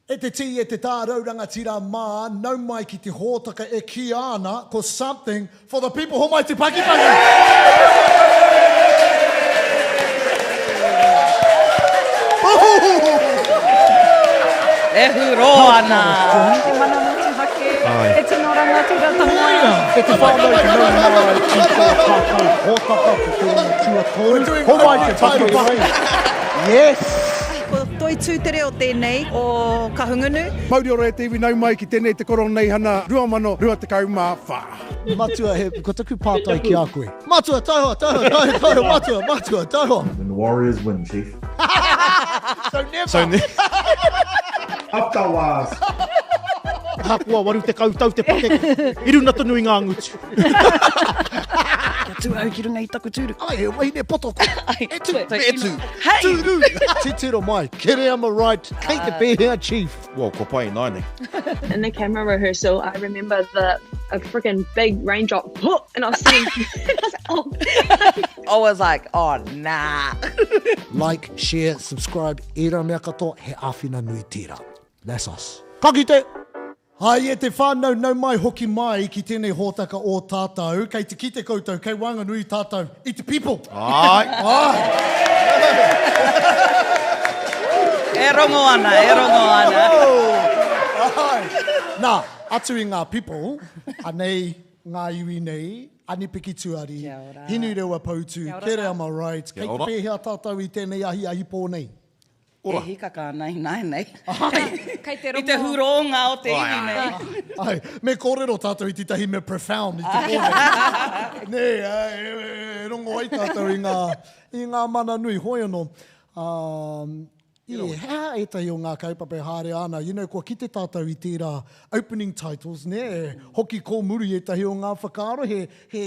E te tī, e te tā, raurangatira mā, nau mai ki te hōtaka e kīia ana ko Something for the People, homai te pakipaki! E hurō ana! He mana motuhake, he tino rangatiratanga. E te whānau te maumahara ai ki tō tātou hōtaka ko te rongo tuatoru, homai te pakipaki! Yes! Ko Toitū Te Reo tēnei o Kahungunu. Mauri ora e te iwi nau mai ki tenei te Koroneihana 2024. Matua, he, ko taku pātai ki a koe. Matua, taihoa, taihoa, taihoa, taihoa, matua, matua, taihoa. When the Warriors win, Chief. So never. So ne Up the Waz! Ahakoa 80 tau te pakeke, i runa tonu i ngā ngutu. Kia tū au ki runga i taku tūru. Ai, he wahine poto koe. Ai, E tū, toi me tū. Hei! Tūru! Titiro mai, Kereama Wright, kei te pēhea Chief? Well, kua pai ināianei. In the camera rehearsal, I remember the a freaking big raindrop, and I was sitting, I was like, oh. I was like, oh, nah. Like, share, subscribe, ērā mea katoa, he āwhina nui tērā. That's us. Ka kite! Hai e te whānau, nau mai hoki mai ki tēnei hōtaka o tātou. Kei te kite koutou, kei waenganui tātou i te people. Āe. Āe. E rongo ana, e rongo ana. Āe. Nā, atu i ngā people, anei ngā iwi nei, Ani-Piki Tuari, Hinurewa Poutu, Kereama Wright, kei te pēhea tātou i tēnei ahiahi pō nei? Ora. E hikaka ana ināianei. Kei te rongo. I te hurōnga o te iwi nei. Ai, me kōrero tātou i tētahi mea profound i te pō nei. Nē, e rongo ai tātou i ngā, i ngā mana nui. Hoi anō, um, he aha ētahi o ngā kaupapa e haere ana, you know, kua kite tātou i tērā opening titles, nē, e hoki kōmuri ētahi o ngā whakaaro, he, he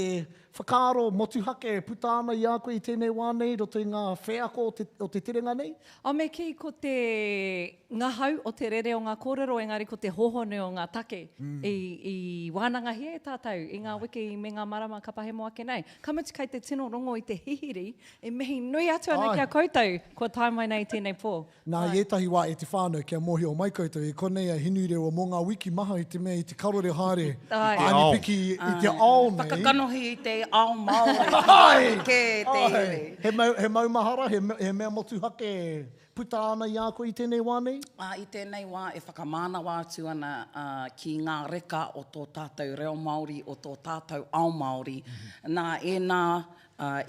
whakaaro motuhake e puta ana i a koe i tēnei wā nei i roto i ngā wheako o te, o te terenga nei? Oh, me kī ko te ngahau o te rere o ngā kōrero engari ko te hōhonu o ngā take i, i wānangahia e tātou i ngā wiki me ngā marama ka pahemo ake nei. Ka mutu kei te tino rongo i te hihiri e mihi nui atu ana ki a koutou kua tae mai nei i tēnei pō. Nā, i ētahi wā e te whānau, kia mōhio mai koutou, i konei a Hinurewa mō ngā wiki maha i te mea i te karore haere a Anipiki i te ao nei. Whakakanohi i te ao Māori kē te iwi. He mau, he maumahara, he, he mea motuhake e puta ana i a koe i tēnei wā nei? Ā, i tēnei wā e whakamānawa atu ana ki ngā reka o tō tātou reo Māori, o tō tātou ao Māori. Nā ēnā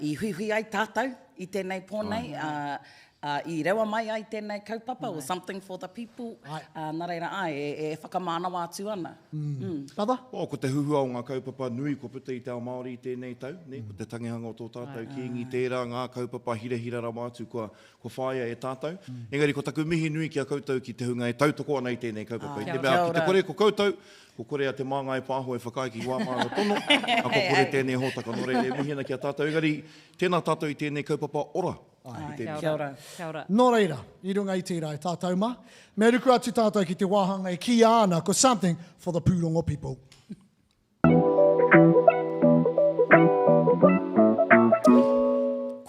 i huihui ai tātou i tēnei pō nei, ā, Ā, i rewa mai ai tēnei kaupapa o Something for the People, ā, nā reira, āe, e, e whakamānawa atu ana. Mm. Brother? Oh, ko te huhua o ngā kaupapa nui kua puta i te ao Māori i tēnei tau, nē, ko te tangihanga o tō tātou Kīngi tērā, ngā kaupapa hirahira rawa atu kua, kua whāia e tātou. Engari ko taku mihi nui ki a koutou ki te hunga e tautoko ana i tēnei kaupapa, i te mea ki te kore ko koutou, ko kore a Te Māngai Pāho e whakaae ki wā māua tono, ā, kua kore tēnei hōtaka. Nō reira, e mihi ana ki a tātou, engari, tēnā tātou i tēnei kaupapa ora. Āe, kia ora. Kia ora. Nō reira, i runga i tērā e tātou mā, me ruku atu tātou ki te wāhanga e kīia ana ko Something for the Pūrongo People.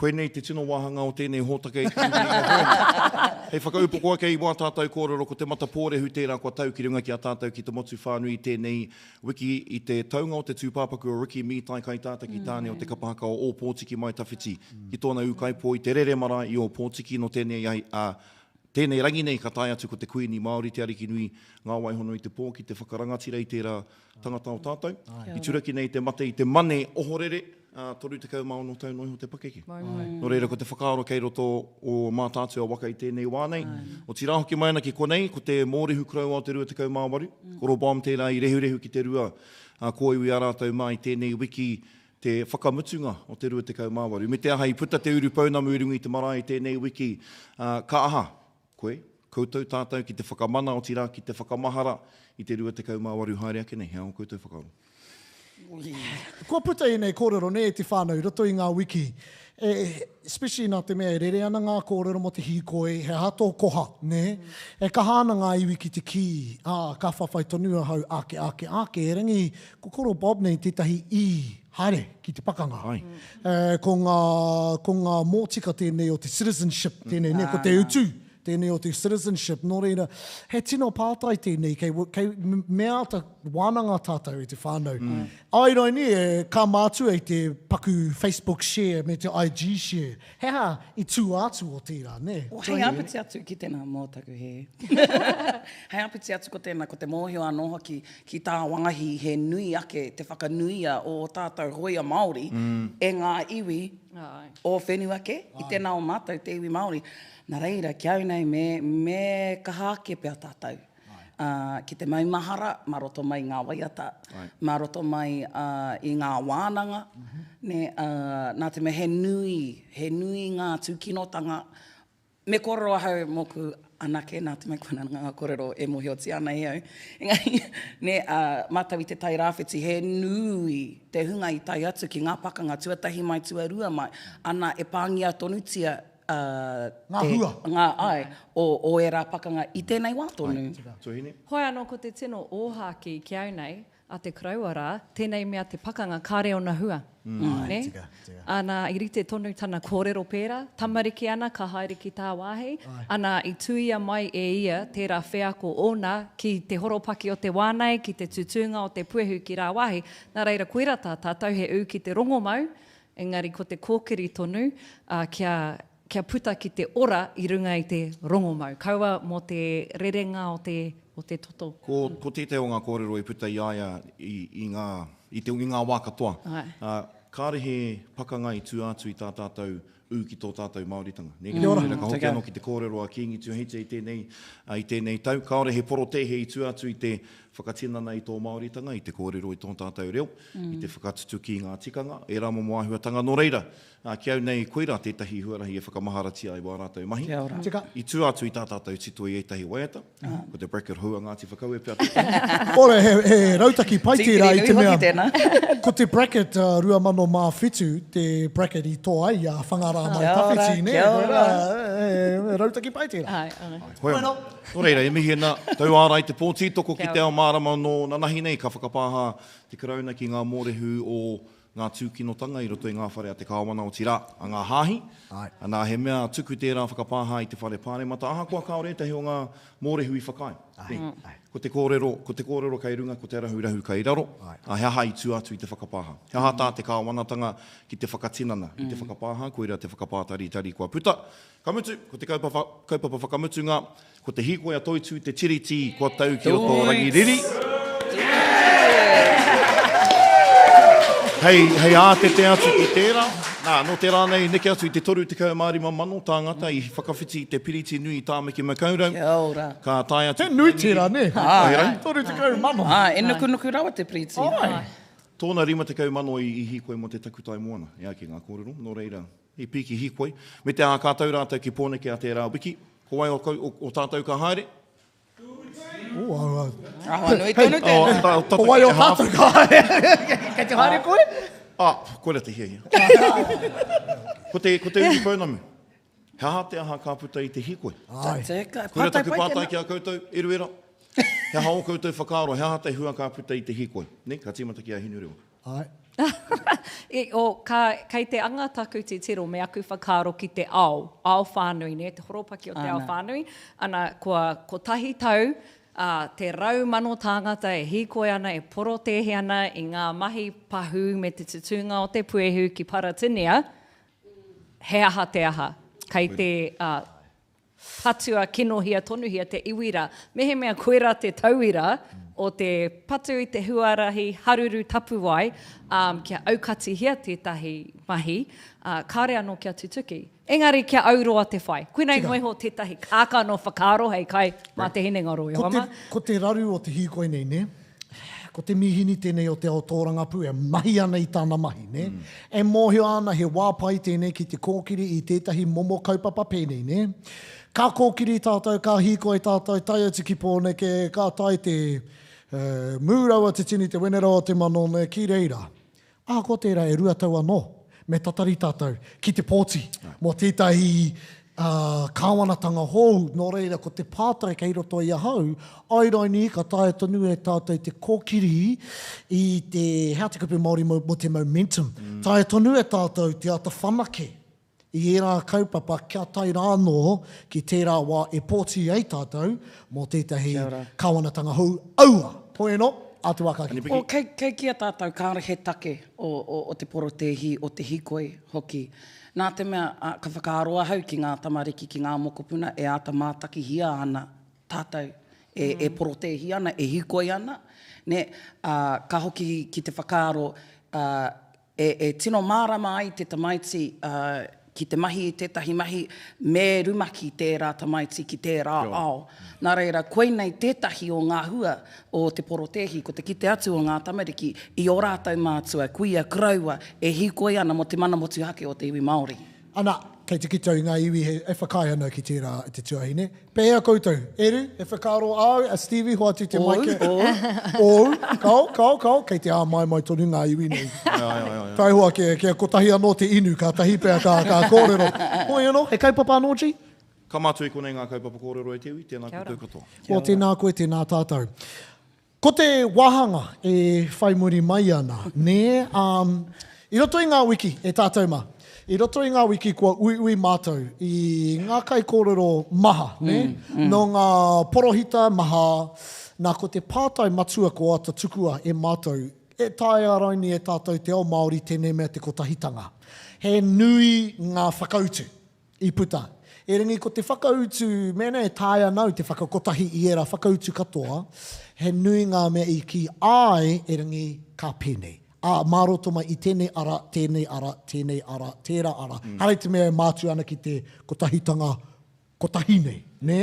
Koinei te tino wāhanga o tēnei hōtaka i te iwi i ngā Hei whakaupoko ake i wā tātou kōrero ko te matapōrehu tērā kua tau ki runga ki a tātou ki te motu whānui i tēnei Wiki i te taunga o te tūpāpaku o Ricky Mītai Kaitātaki tāne o te kapa haka o Ōpōtiki Mai Tawhiti ki tōna ūkaipō i te rere marae i Ōpōtiki nō tēnei ai, ā, tēnei rangi nei ka tae atu ko te Kuini Māori Te Arikinui Ngā Waihono i te pō ki te whakarangatira i tērā tangata o tātou. I turaki nei te mate i te mane ohorere, ā, 36 tau noa iho te pakeke. Nō reira, ko te whakaaro kei roto o Mātaatua waka i tēnei wā nei. Otirā hoki mai ana ki konei, ko te mōrehu koroua o te 28, ko Robomb tērā i rehurehu ki te rua kōiwi a rātou mā i tēnei wiki te whakamutunga o te 28. Me te aha, i puta te urupounamu i runga i te marae i tēnei wiki, ka aha koe, koutou tātou ki te whakamana, otirā ki te whakamahara i te 28 haere ake nei? He aha ō koutou whakaaro? Kua puta ēnei kōrero nē e te whānau i roto i ngā wiki, e, especially nā te mea e rere ana ngā kōrero mō te hīkoi, he aha tō koha, nē? E kaha ana ngā iwi ki te kī, ā, ka whawhai tonu ahau ake, ake, ake, erangi ko Koro Bob nei tētahi i haere ki te pakanga. Ai. E, ko ngā, ko ngā mōtika tēnei o te citizenship tēnei, nē, ko te utu. Tēnei o te citizenship. Nō reira, he tino pātai tēnei kei, kei me āta wānanga tātou e te whānau. Mm. Ai raini, e, ka mātua i te paku Facebook share me te IG share. He aha i tū atu o tērā, nē? O, hei āpiti atu ki tēnā mō taku hē. Hei āpiti atu ko tēnā, ko te mōhio anō hoki ki tāwāhi he nui ake te whakanuia o ō tātou hōia Māori mm. e ngā iwi o whenua kē, i tēnā o mātou te iwi Māori. Nā reira, ki au nei, me, me kaha ake pea tātou ki te maumahara mā roto mai i ngā waiata, mā roto mai i ngā wānanga, nē, nā te mea he nui, he nui ngā tūkinotanga. Me kōrero ahau mōku anake, nā te mea koinā ngā kōrero e mōhiotia ana e au. Engari, nē, mātou i Te Tai Rāwhiti, he nui te hunga i tae atu ki ngā pakanga tuatahi mai, tuarua mai, ana e pāngia tonutia Ngā hua. Ngā, āe, o, o ērā pakanga i tēnei wā tonu. Tuahine. Hoi anō ko te tino ōhākī ki au nei, a te koroua rā, tēnei mea te pakanga kāre ōna hua. Nē? Ana, i rite tonu tana kōrero pērā, tamariki ana ka haere ki tāwāhi, ana i tuia mai e ia tērā wheako ōna ki te horopaki o te wā nei, ki te tutūnga o te puehu ki rāwāhi. Nā reira koirā tā tātou he ū ki te rongomau, Engari ko te kōkiri tonu, ā, kia, kia puta ki te ora i runga i te rongomau. Kaua mō te rerenga o te, o te toto. Ko, ko tētahi o ngā kōrero i puta i a ia i, i ngā, i te, i ngā wā katoa. Āe. Ā, kāre he pakanga i tua atu i tā tātou ū ki tō tātou Māoritanga. Nē, Kia ora. Nō reira, ka hoki anō ki te kōrero a Kīngi Tūheitia i tēnei, i tēnei tau. Kāore he porotēhe i tua atu i te whakatinana i tō Māoritanga, i te kōrero i tō tātou reo, i te whakatutuki i ngā tikanga, ērā momo āhuatanga. Nō reira, ki au nei, koirā tētahi huarahi e whakamaharatia ai wā rātou mahi. Kia ora. Tika. I tua atu i tā tātou tito i ētahi waiata, ko te bracket hou a Ngāti Whakaue pea tētahi. Ora, he, he rautaki pai tērā i te Tīkiri nui mea, hoki tēnā. ko te bracket 2007, te bracket i toa ai a Whangārā mai Kia ora, Tawhiti, nē? kia ora. Koirā, he, he rautaki pai tērā. Āe, āe. Hoi anō. Nō reira, e mihi ana, tau ārai te pō tītoko ki te ao mārama nō nanahi nei ka whakapāha te Karauna ki ngā mōrehu o ngā tūkinotanga i roto i ngā whare a te Kāwana, otirā, a ngā hāhi. Anā, he mea tuku tērā whakapāha i te Whare Pāremata, ahakoa kāore ētahi o ngā mōrehu i whakaae. Nē. Ko te kōrero, ko te kōrero kei runga, ko te rahurahu kei raro, ā, he aha i tua atu i te whakapāha? He aha tā te Kāwanatanga ki te whakatinana i te whakapāha? Koirā te whakapātaritari kua puta. Ka mutu, ko te kaupapa, kaupapa whakamutunga, ko te hīkoi a Toitū te Tiriti kua tau ki roto o Rangiriri. Hei, hei ātete atu ki tērā, nā, nō te rā nei neke atu i te 35,000 tāngata i whakawhiti i te piriti nui i Tāmaki Makaurau. Kia ora. Ka tae atu He nui tērā, nē? Āe. 30,000. Āe, e nukunuku rawa te piriti. Āe. Tōna 50,000 i, i hīkoi mō te takutai moana, e ai ki ngā kōrero, nō reira, I piki hīkoi, me te aha ka tau rātou ki Pōneke a tērā wiki. Ko wai o, o, o tātou ka haere? Oh, au, au. Awa nui tonu tēnā. Oh, ta, Ko wai o tātou ka haere? Kei te haere koe? Ah, koira te hiahia. ko te, ko te urupounamu. He aha te aha ka puta i te hīkoi? Ai. Teka, Koira pātai taku pai pātai tēnā. ki a koutou, Eruera. He aha ō koutou whakaaro, he aha te hua ka puta i te hīkoi? Ne, ka tīmata ki a Hinurewa. Ai. I, o, ka, kei te anga taku titiro me aku whakaaro ki te ao, ao whānui, nē, te horopaki o te ao whānui. Ana, kua kotahi tau, ā, te 100,000 tāngata e hīkoi ana, e porotēhe ana i ngā mahi pahū me te tutūnga o te puehu ki Paratinia, he aha te aha? Kei te, ā, Patua kinohia tonuhia te iwi ra. Mehemea koira te tauira o te patu i te huarahi haruru tapuwae, um, kia aukatihia tētahi mahi, uh, kāore anō kia tutuki. Engari kia auroa te whai. Koinei noa iho tētahi kākano whakaaro hei kai mā te hinengaro e Ko hoa te, mā. ko te raru o te hīkoi nei, nē? Ko te mīhini tēnei o te ao tōrangapū e mahi ana i tāna mahi, nē? E mōhio ana he wā pai tēnei ki te kōkiri i tētahi momo kaupapa pēnei, nē? Ka kōkiri tātou, ka hīkoi tātou, tae atu ki Pōneke, ka tae te mū rawa te tini, te wene rawa te mano, nē, ki reira. Ahakoa tērā, e 2 tau anō me tatari tātou ki te pōti mō tētahi kāwanatanga hou, nō reira ko te pātai kei roto i ahau, ai rainī ka taea tonu e tātou te kōkiri i te, hea te kupu Māori mō te momentum, taea tonu e tātou te āta whanake. i ērā kaupapa kia tae rā anō ki tērā wā e pōti ai tātou mō tētahi kāwanatanga hou aua! Hoi anō, ā te wā ka kite. Oh, kei, kei kī a tātou kāore he take o, o, o te porotēhi, o te hikoi hoki. Nā te mea, ā, ka whakaaro ahau ki ngā tamariki, ki ngā mokopuna e āta mātakihia ana tātou e, e porotēhi ana, e hikoi ana, nē, ā, ka hoki ki te whakaaro, ā, E, e tino mārama ai te tamaiti ki te mahi i tētahi mahi, me rumaki tērā tamaiti ki tērā ao. Nā reira, koinei tētahi o ngā hua o te porotēhi, ko te kite atu o ngā tamariki i ō rātou mātua, kuia, koroua, e hīkoi ana mō te mana motuhake o te iwi Māori. Ana, kei te kite au i ngā iwi e whakaae ana ki tērā te tuahine. Pēhea koutou? Eru, he whakaaro āu, a Stevie, hoatu te mic. Ōu, ōu. Ōu, kao, kao, kao, kei te āmaimai tonu ngā iwi nei. Ai, ai, ai, ai. Taihoa kia, kia kotahi anō te inu, kātahi pea ka, ka kōrero. Hoi anō, he kaupapa anō, G? Ka mātua i konei ngā kaupapa kōrero e te iwi, tēnā koutou katoa. Well, tēnā koe, tēnā tātou. Ko te wāhanga e whai muri mai ana, nē, um, i roto i ngā wiki, e tātou mā, i roto i ngā wiki kua uiui mātou i ngā kaikōrero maha, nē, nō ngā porohita maha, nā ko te pātai matua ko āta tukua e mātou, e taea raini e tātou te ao Māori tēnei mea te kotahitanga. He nui ngā whakautu. I puta. Erangi ko te whakautu, mēnā e taea ana au te whakakotahi i ērā whakautu katoa, he nui ngā mea i kī āe, erangi ka pēnei. Ā, mā roto mai i tēnei ara, tēnei ara, tēnei ara, tērā ara. Hara i te mea e mātua ana ki te kotahitanga kotahi nei, nē?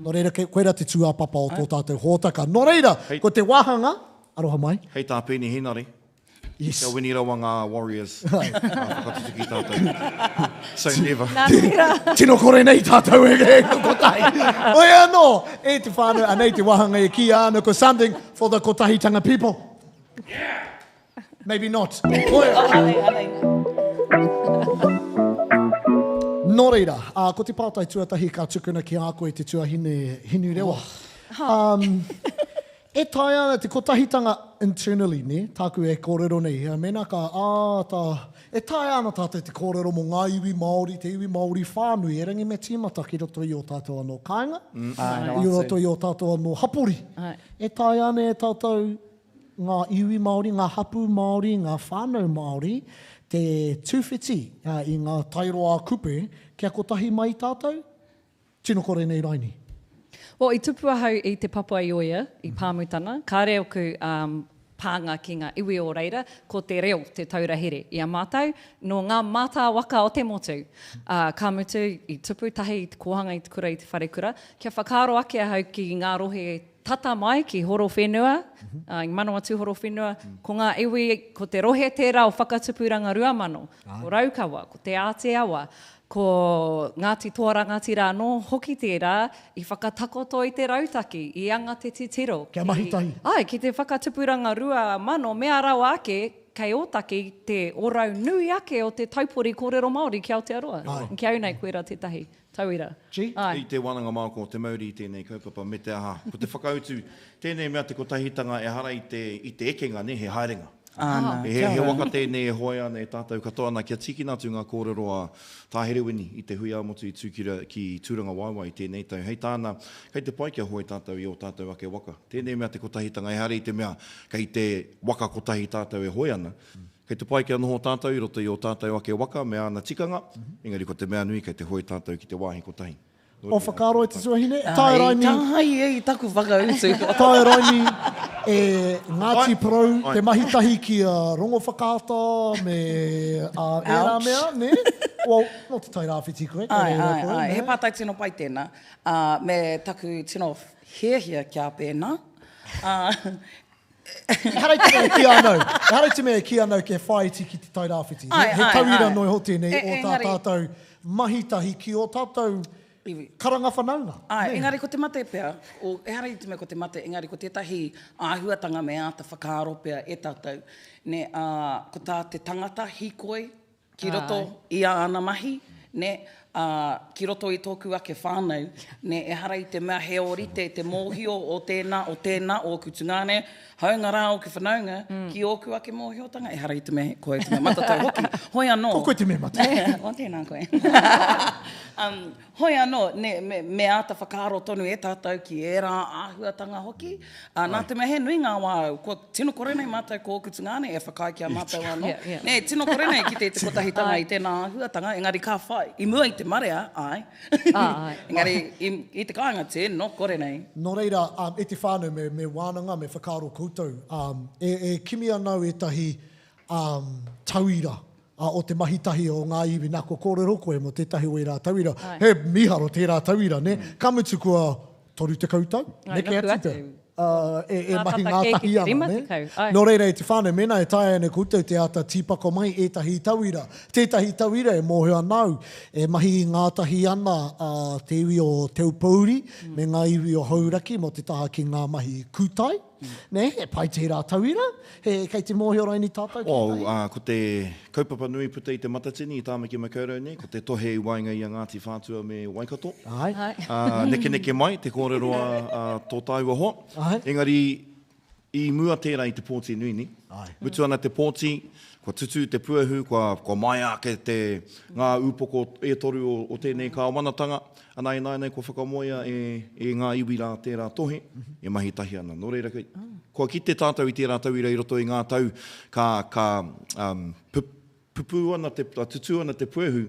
Nō reira, koirā te tūāpapa o tō tātou hōtaka. Nō reira, ko te wāhanga, aroha mai. Hei tā Peeni Henare, Yes. Kia wini rawa ngā Warriors. Ka whakatutuki tātou. So never. Nā tērā. Tino kore nei tātou e, e kotahi. Hoi anō, e te whānau, anei te wāhanga e kīia ana ko something for the kotahitanga people. Yeah! Maybe not. Hoi. Oh, anei, anei. Nō reira, uh, ko te pātai tuatahi ka tukuna ki a koe te tuahine Hinurewa. Oh. Um, E taea ana te kotahitanga internally, nē, tāku e kōrero nei, mēnā ka āta, e taea ana tātou te kōrero mō ngā iwi Māori, te iwi Māori whānui, erangi me tīmata ki roto i ō tātou anō kāinga, i roto i ō tātou anō hapori. E taea ana e tātou ngā iwi Māori, ngā hapū Māori, ngā whānau Māori te tūwhiti i ngā tairoa kupe kia kotahi mai tātou? Tino kore nei raini. Well, i tupu ahau i Te Papaioea, i Pāmutana, kāre oku um, pānga ki ngā iwi o reira, ko te reo te taura here i a mātou, nō ngā mātā waka o te motu. Ā, ka mutu, i tupu tahi i te kōhanga, i te kura, i te wharekura, kia whakaaro ake ahau ki ngā rohe tata mai ki Horowhenua, ā, i Manawatū Horowhenua, ko ngā iwi, ko te rohe tērā o Whakatupuranga 2000, ko Raukawa, ko Te Ātiawa, Ko Ngāti Toa Rangatira anō hoki tērā i whakatakoto i te rautaki, i anga te titiro Kia mahi tahi. Āe, ki te whakatupuranga 2000 mea rawa ake kei Ōtaki te orau nui ake o te taupori kōrero Māori ki Aotearoa. Āe. Ki au nei koirā tētahi tauira. G. Āe. I te Wānanga Māoko o te Mauri i tēnei kaupapa me te aha, ko te whakautu, tēnei mea te kotahitanga ehara i te, i te ekenga, nē, he haerenga. Āna, He, kia he ora. waka tēnei e hoea ana e tātou katoa ana kia tīkina atu ngā kōrero a Tā Herewini i te hui ā-motu i Tūkira ki Tūrangawaewae i tēnei tau. Hei tāna, kei te pai kia hoe tātou i ō tātou ake waka. Tēnei mea te kotahitanga, ehara i te mea kei te waka kotahi tātou e hoe ana. Kei te pai kia noho tātou i roto i ō tātou ake waka me āna tikanga, engari ko te mea nui kei te hoe tātou ki te wāhi kotahi. O whakaaro e te tuahine, tae raini. Tāi e i taku whakautu. Tae raini e Ngāti Porou te mahi tahi ki a Rongowhakaata me ērā mea, nē? Well, nō Te Tai Rāwhiti koe, kei reira koe, nē? Āe, he pātai tino pai tēnā, me taku tino hiahia kia pēnā. Ehara i te mea e kī ana au, ehara i te mea e kī ana au kia whāiti ki Te Tai Rāwhiti. He, he tauira noa iho tēnei o tā tātou mahi tahi ki ō tātou karanga whanaunga. Āe, engari ko te mate pea, o, ehara i te mea ko te mate, engari ko tētahi āhuatanga me āta whakaaro pea e tātou, nē, ā, ko tā te tangata hīkoi ki roto i āna mahi, nē, ā. Ā, ki roto i tōku ake whānau, nē, ehara i te mea he ōrite te mōhio o tēnā, o tēnā, ōku tungāne, hāunga rā ōku whanaunga, ki ōku ake mōhiotanga, ehara i te mea ko au te mea matatau hoki. Hoi anō. Ko koe te mea matatau. Oh, tēnā koe. Um, hoi anō, nē, me, me āta whakaaro tonu e tātou ki ērā āhuatanga hoki, ā, nā te mea he nui ngā wā, kua tino kore nei mātou ko ōku tungāne e whakaae ki a mātou anō. Nē, tino kore nei ki te te kotahitanga i tēnā āhuatanga, engari ka whai, i mua i te marea, āe. Engari, i, i te kāinga, tino kore nei. Nō reira, e te whānau, me, me wānanga, me whakaaro koutou, e, e kimi ana au ētahi tauira o te mahi tahi o ngā iwi, nā, kua kōrero koe mō tētahi o ērā tauira, he mīharo tērā tauira, nē? Ka mutu kua 30 tau, neke atu pea, e mahi ngātahi ana, nē? Nō reira, e te whānau, mēnā e taea ana e koutou te āta tīpako mai ētahi tauira, tētahi tauira e mōhio ana au, e mahi ngātahi ana te iwi o Te Aupōuri me ngā iwi o Hauraki mō te taha ki ngā mahi kūtai, nē, he pai tērā tauira. He, kei te mōhio raini tātou ki Oh, ā, ko te kaupapa nui puta i te Matatini i Tāmaki Makaurau nei, ko te tohe i waenga i a Ngāti Whātua me Waikato. Āe. Ā, nekeneke mai te kōrero a, a tō tāua hoa. Āe. Engari, i mua tērā i te pōti nui, nē? Āe. Mutu ana te pōti, kua tutū te puehu, kua, kua maea ake te, ngā ūpoko e toru o, o tēnei kāwanatanga. Ana ināianei kua whakamoea e, e ngā iwi rā tērā tohe, e mahi tahi ana. Nō reira, kua kite tātou i tērā tauira i roto i ngā tau ka, ka um, pupū ana te, tutū ana te puehu,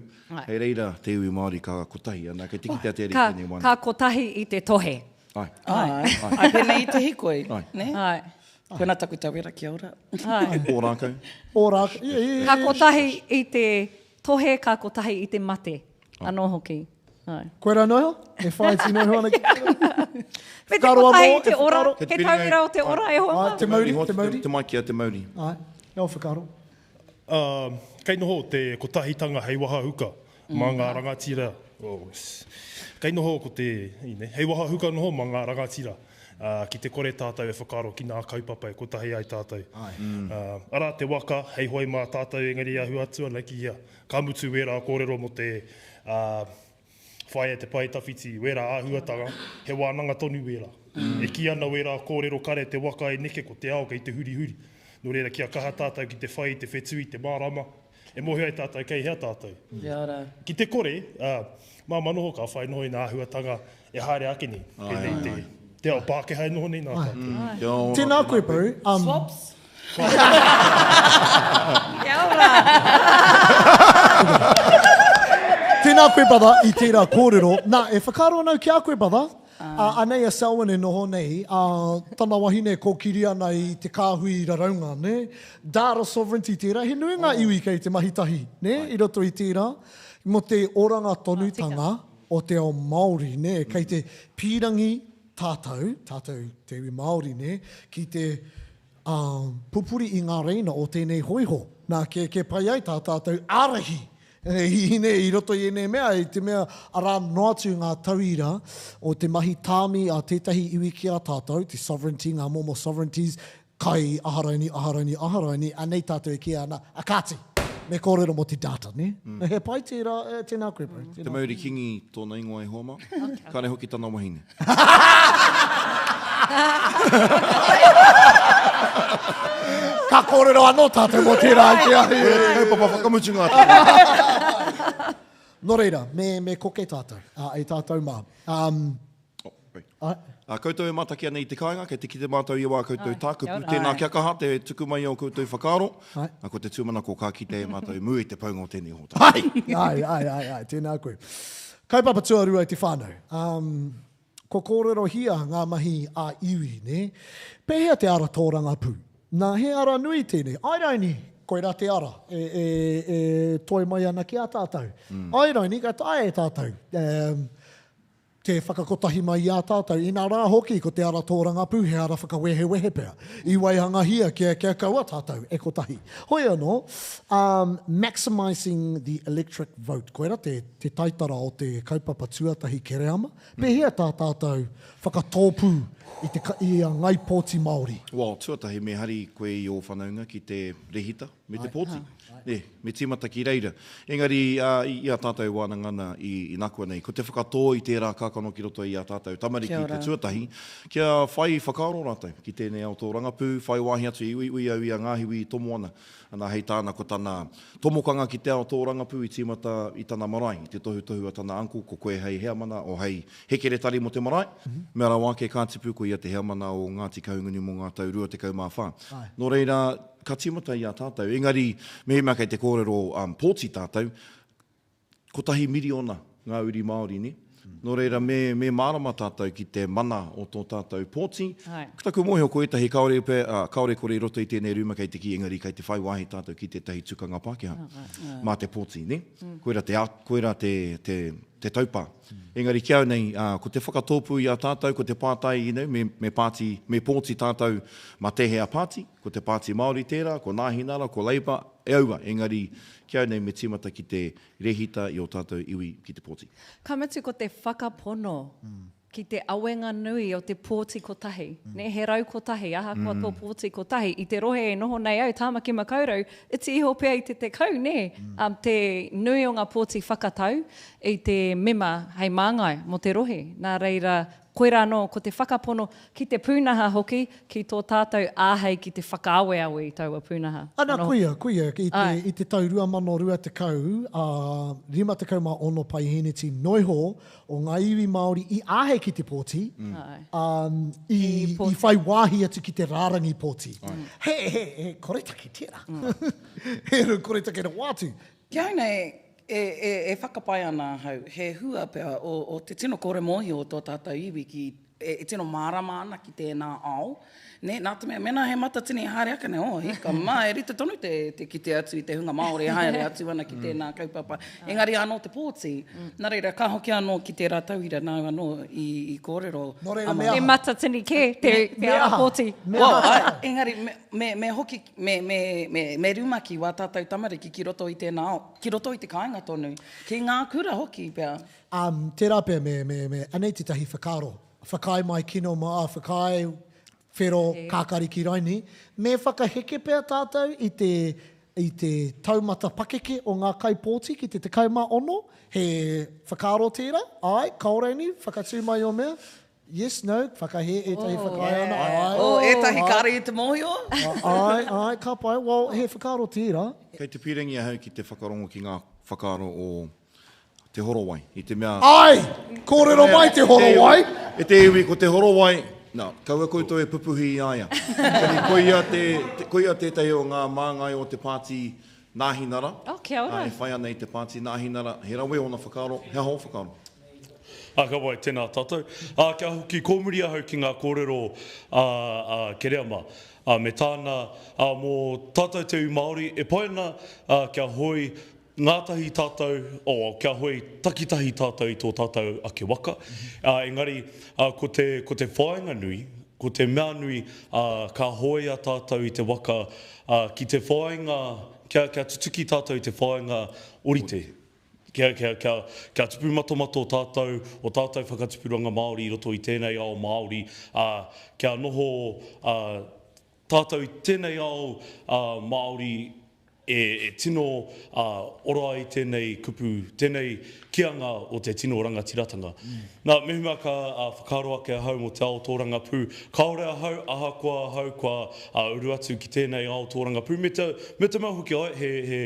hei reira te iwi Māori ka kotahi. Ana, kei te kitea te ariki tēnei wānanga. Ka kotahi i te tohe. Ai. Ai. Ai, pēnei i te hikoi. Ai. Nē? Ai. Koina taku tauira, kia ora. Ai. Ōrākau. Ōrākau. Yeah, yeah, yeah. Ka kotahi i te tohe, ka kotahi i te mate. Anō hoki. Ai. Koe rā noa iho? E whāiti noa iho ana ki tērā. Me te kotahi i te ora, he tauira o te ora e hoa mā. Ai, te mauri, te mauri. Te maiki a te mauri. Ai, e o whakaaro. Ā, kei noho te kotahitanga hei waha huka mā ngā rangatira, kei noho ko te, hei waha huka noho mā ngā rangatira, ā, ki te kore tātou e whakaaro ki ngā kaupapa e kotahi ai tātou. Ā, arā te waka hei hoe mā tātou engari ahu atu ana ki ia. Ka mutu wērā kōrero mō te, ā, Whāia te pae tawhiti, wērā āhuatanga, he wānanga tonu wērā. E kī ana wērā kōrero kare te waka e neke ko te ao kei te hurihuri. Nō reira kia kaha tātou ki te whai i te whetū i te mārama, e mōhio ai tātou kei hea tātou. Kia ora. Ki te kore, ā, māmā noho ka whai noho i ngā āhuatanga e haere ake nei, pēnei i te, te ao Pākehā e noho nei nā tātou. Tēnā koe bro. Swaps? Kia ora! Tēnā koe brother i tērā kōrero. Nā, e whakaaro ana au ki a koe brother. Uh, anei a Selwyn e noho nei, a tana wahine kōkiri ana i te kāhui raraunga, nē? Data sovereignty tērā, he nui ngā iwi kei te mahi tahi, nē, i roto i tērā, mō te oranga tonutanga o te ao Māori, nē, kei te pīrangi tātou, tātou te iwi Māori, nē, ki te ā, pupuri i ngā reina o tēnei hōiho. Nā, kia, kia pai ai tā tātou ārahi i, nē, i roto i ēnei mea, i te mea arā noa atu ngā tauira o te mahi tāmi a tētahi iwi ki a tātou, te sovereignty, ngā momo sovereignties, kai aha raini, aha raini, aha raini, anei tātou e kīia ana, a kāti, me kōrero mō te data, nē? Mm. He pai tērā, e, tēnā koe, bro. Tēnā. Te Mauri Kingi tōna ingoa e hoa mā. Okay. Kāre hoki tana wahine. Ka kōrero anō tātou mō tērā i te ahi. Koe kaupapa whakamutunga atu. Nō reira, me, me koke tātou, uh, e tātou mā. Um, oh, ai. A koutou e mātaki ana i te kāinga, kei te kite mātou i wā koutou tākupu. Tēnā kia kaha te tuku mai i ō koutou whakaaro. Ai. A, ko te tūmanako ka kite e mātou i mua i te paunga o tēnei hōtaka. Ai, ai, ai, ai, ai, tēnā koe. Kaupapa tuarua i te whānau. Um, Kua kōrerohia ngā mahi a iwi, nē? Pēhea te ara tōrangapū? Nā, he ara nui tēnei. Āe raini, koirā te ara e, e, e toe mai ana ki a tātou. Āe raini, ka taea e tātou te whakakotahi mai i a tātou. Inā rā hoki, ko te ara tōrangapū he ara whakawehewehe pea. I waihangahia kia, kia kaua tātou e kotahi. Hoi anō, um, maximising the electric vote, koirā te, te taitara o te kaupapa tuatahi Kereama. Pēhea tā tātou whakatōpū i te, i a Ngai Pōti Māori? Well, tuatahi me hari koe i ō whanaunga ki te rehita me te pōti. Nē, me tīmata ki reira. Engari, ā, i a tātou e wānanga ana i, inakuanei, ko te whakatō i tērā kākano ki roto i ā tātou tamariki Kia te ora. tuatahi, kia whai whakaaro rātou ki tēnei ao tōrangapū, whai wāhi atu i uiui au i a Ngāhiwi Tomoana, ana hei tāna ko tana tomokanga ki te ao tōrangapū i tīmata i tana marae, i te tohutohu a tana uncle ko koe hei heamana o hei hekeretari mō te marae, mea rawa ake ka tipu ko ia te heamana o Ngāti Kahungunu mō ngā tau 24. Nō reira, ka tīmata i a tātou. Engari, mehemea kei te kōrero pōti tātou, kotahi miriona ngā uri Māori, nē? Nō reira, me, me mārama tātou ki te mana o tō tātou pōti. Ko taku mōhio ko ētahi kāore pea, ā, kāore kore i roto i tēnei rūma kei te kī, engari kei te whai wāhi tātou ki tētahi tukanga Pākehā mā te pōti, nē? Koirā te, koirā te, te, te taupā. Engari ki au nei, ā, ko te whakatōpū i a tātou, ko te pātai, you know, me, me pāti, me pōti tātou mā tēhea pāti, ko te Pāti Māori tērā, ko Nāhinara, ko Labour, e aua, engari ki au nei me tīmata ki te rēhita i ō tātou iwi ki te pōti. Ka mutu ko te whakapono ki te awenga nui o te pōti kotahi, nē, he raukotahi, ahakoa tō pōti kotahi, i te rohe e noho nei au, Tāmaki Makaurau, iti iho pea i te 10, nē, te nui o ngā pōti whakatau i te mema hei māngai mō te rohe. Nā reira, Koirā anō, ko te whakapono ki te pūnaha hoki, ki tō tātou āhei ki te whakaaweawe i taua pūnaha. Ana, Anō. koia, koia, i te, Āe. i te tau 2020, ā, 56 paihēneti noiho o ngā iwi Māori i āhei ki te pōti, Āe. ā, i, I i pōti. whai wāhi atu ki te rārangi pōti. He, he, he koretake tērā. He koretake rawa atu. Ki au nei, e, e, e whakapae ana ahau, he hua pea o, o te tino kore mōhio o tō tātou iwi ki, e, e tino mārama ana ki tēnā ao, nē, nā te mea, mēnā he matatini e haere ake nei, oh, hika mā, e rite tonu te, te kite atu i te hunga Māori e haere atu ana ki tēnā kaupapa. Engari anō te pōti, nā reira, ka hoki anō ki tērā tauira nāu anō i, i kōrero. Nō reira, me Te aha? matatini kē, te, te ara pōti. Me Well, aha? āe, engari, me, me, me hoki, me, me, me, me rumaki wā tātou tamariki ki roto i tēnā ao, ki roto i te kāinga tonu, ki ngā kura hoki pea. Um, tērā pea me, me, me, anei tētahi whakaaro, whakaae mai kino mā, whakaae whero kākariki raini, me whakaheke pea tātou i te, i te taumata pakeke o ngā kaipōti ki te 16, he whakaaro tērā, āe, kāore ni, whakatū mai ō mea, Yes, no, whakahē ētahi whakaae ana, āe. Oh, ētahi kāre i te mōhio. Āe, āe, ka pai, well, he whakaaro tērā. Kei te pīrangi ahau ki te whakarongo ki ngā whakaaro o Te Horowai, i te mea... Āe! Kōrero mai Te Horowai! E te iwi, ko Te Horowai, nā, kaua koutou e pupuhi i a ia. Engari koia te, koia tētahi o ngā māngai o te pāti Nāhinara, Oh, kia ora. e whai ana i te pāti Nāhinara, he rawe ōna whakaaro, he aha ō whakaaro? Ā, ka pai, tēnā tātou. Ā, kia hoki kōmuri ahau ki ngā kōrero a, a Kereama, ā, me tāna, ā, mō tātou te iwi Māori, e pai ana, ā, kia hoe ngātahi tātou, oh, kia hoe takitahi tātou i tō tātou ake waka, ā, engari, ā, ko te, ko te whāinga nui, ko te mea nui, ā, ka hoea tātou i te waka, ā, ki te whāinga, kia, kia tutuki tātou i te whāinga orite. Kia, kia, kia, kia tupu matomato tātou, o tātou whakatupuranga Māori i roto i tēnei ao Māori, ā, kia noho, ā, tātou i tēnei ao, ā, Māori e, e tino, ā, ora ai tēnei kupu, tēnei kīanga o te tino rangatiratanga. Nā, mehemea ka whakaaro ake ahau mō te ao tōrangapū, kāore ahau, ahakoa ahau kua uru atu ki tēnei ao tōrangapū, me te, me te mea hoki ai, he, he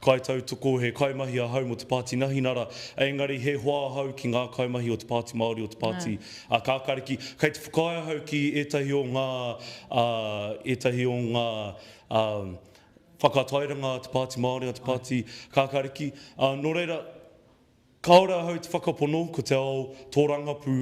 kaitautoko, he kaimahi ahau mō te Pāti Nahinara, engari he hoa ahau ki ngā kaimahi o te Pāti Māori, o te Pāti Kākāriki. Kei te whakaae ahau ki ētahi o ngā, ētahi o ngā whakatairanga a te Pāti Māori, a te Pāti Kākāriki. Nō reira, Kāore ahau i te whakapono ko te ao tōrangapū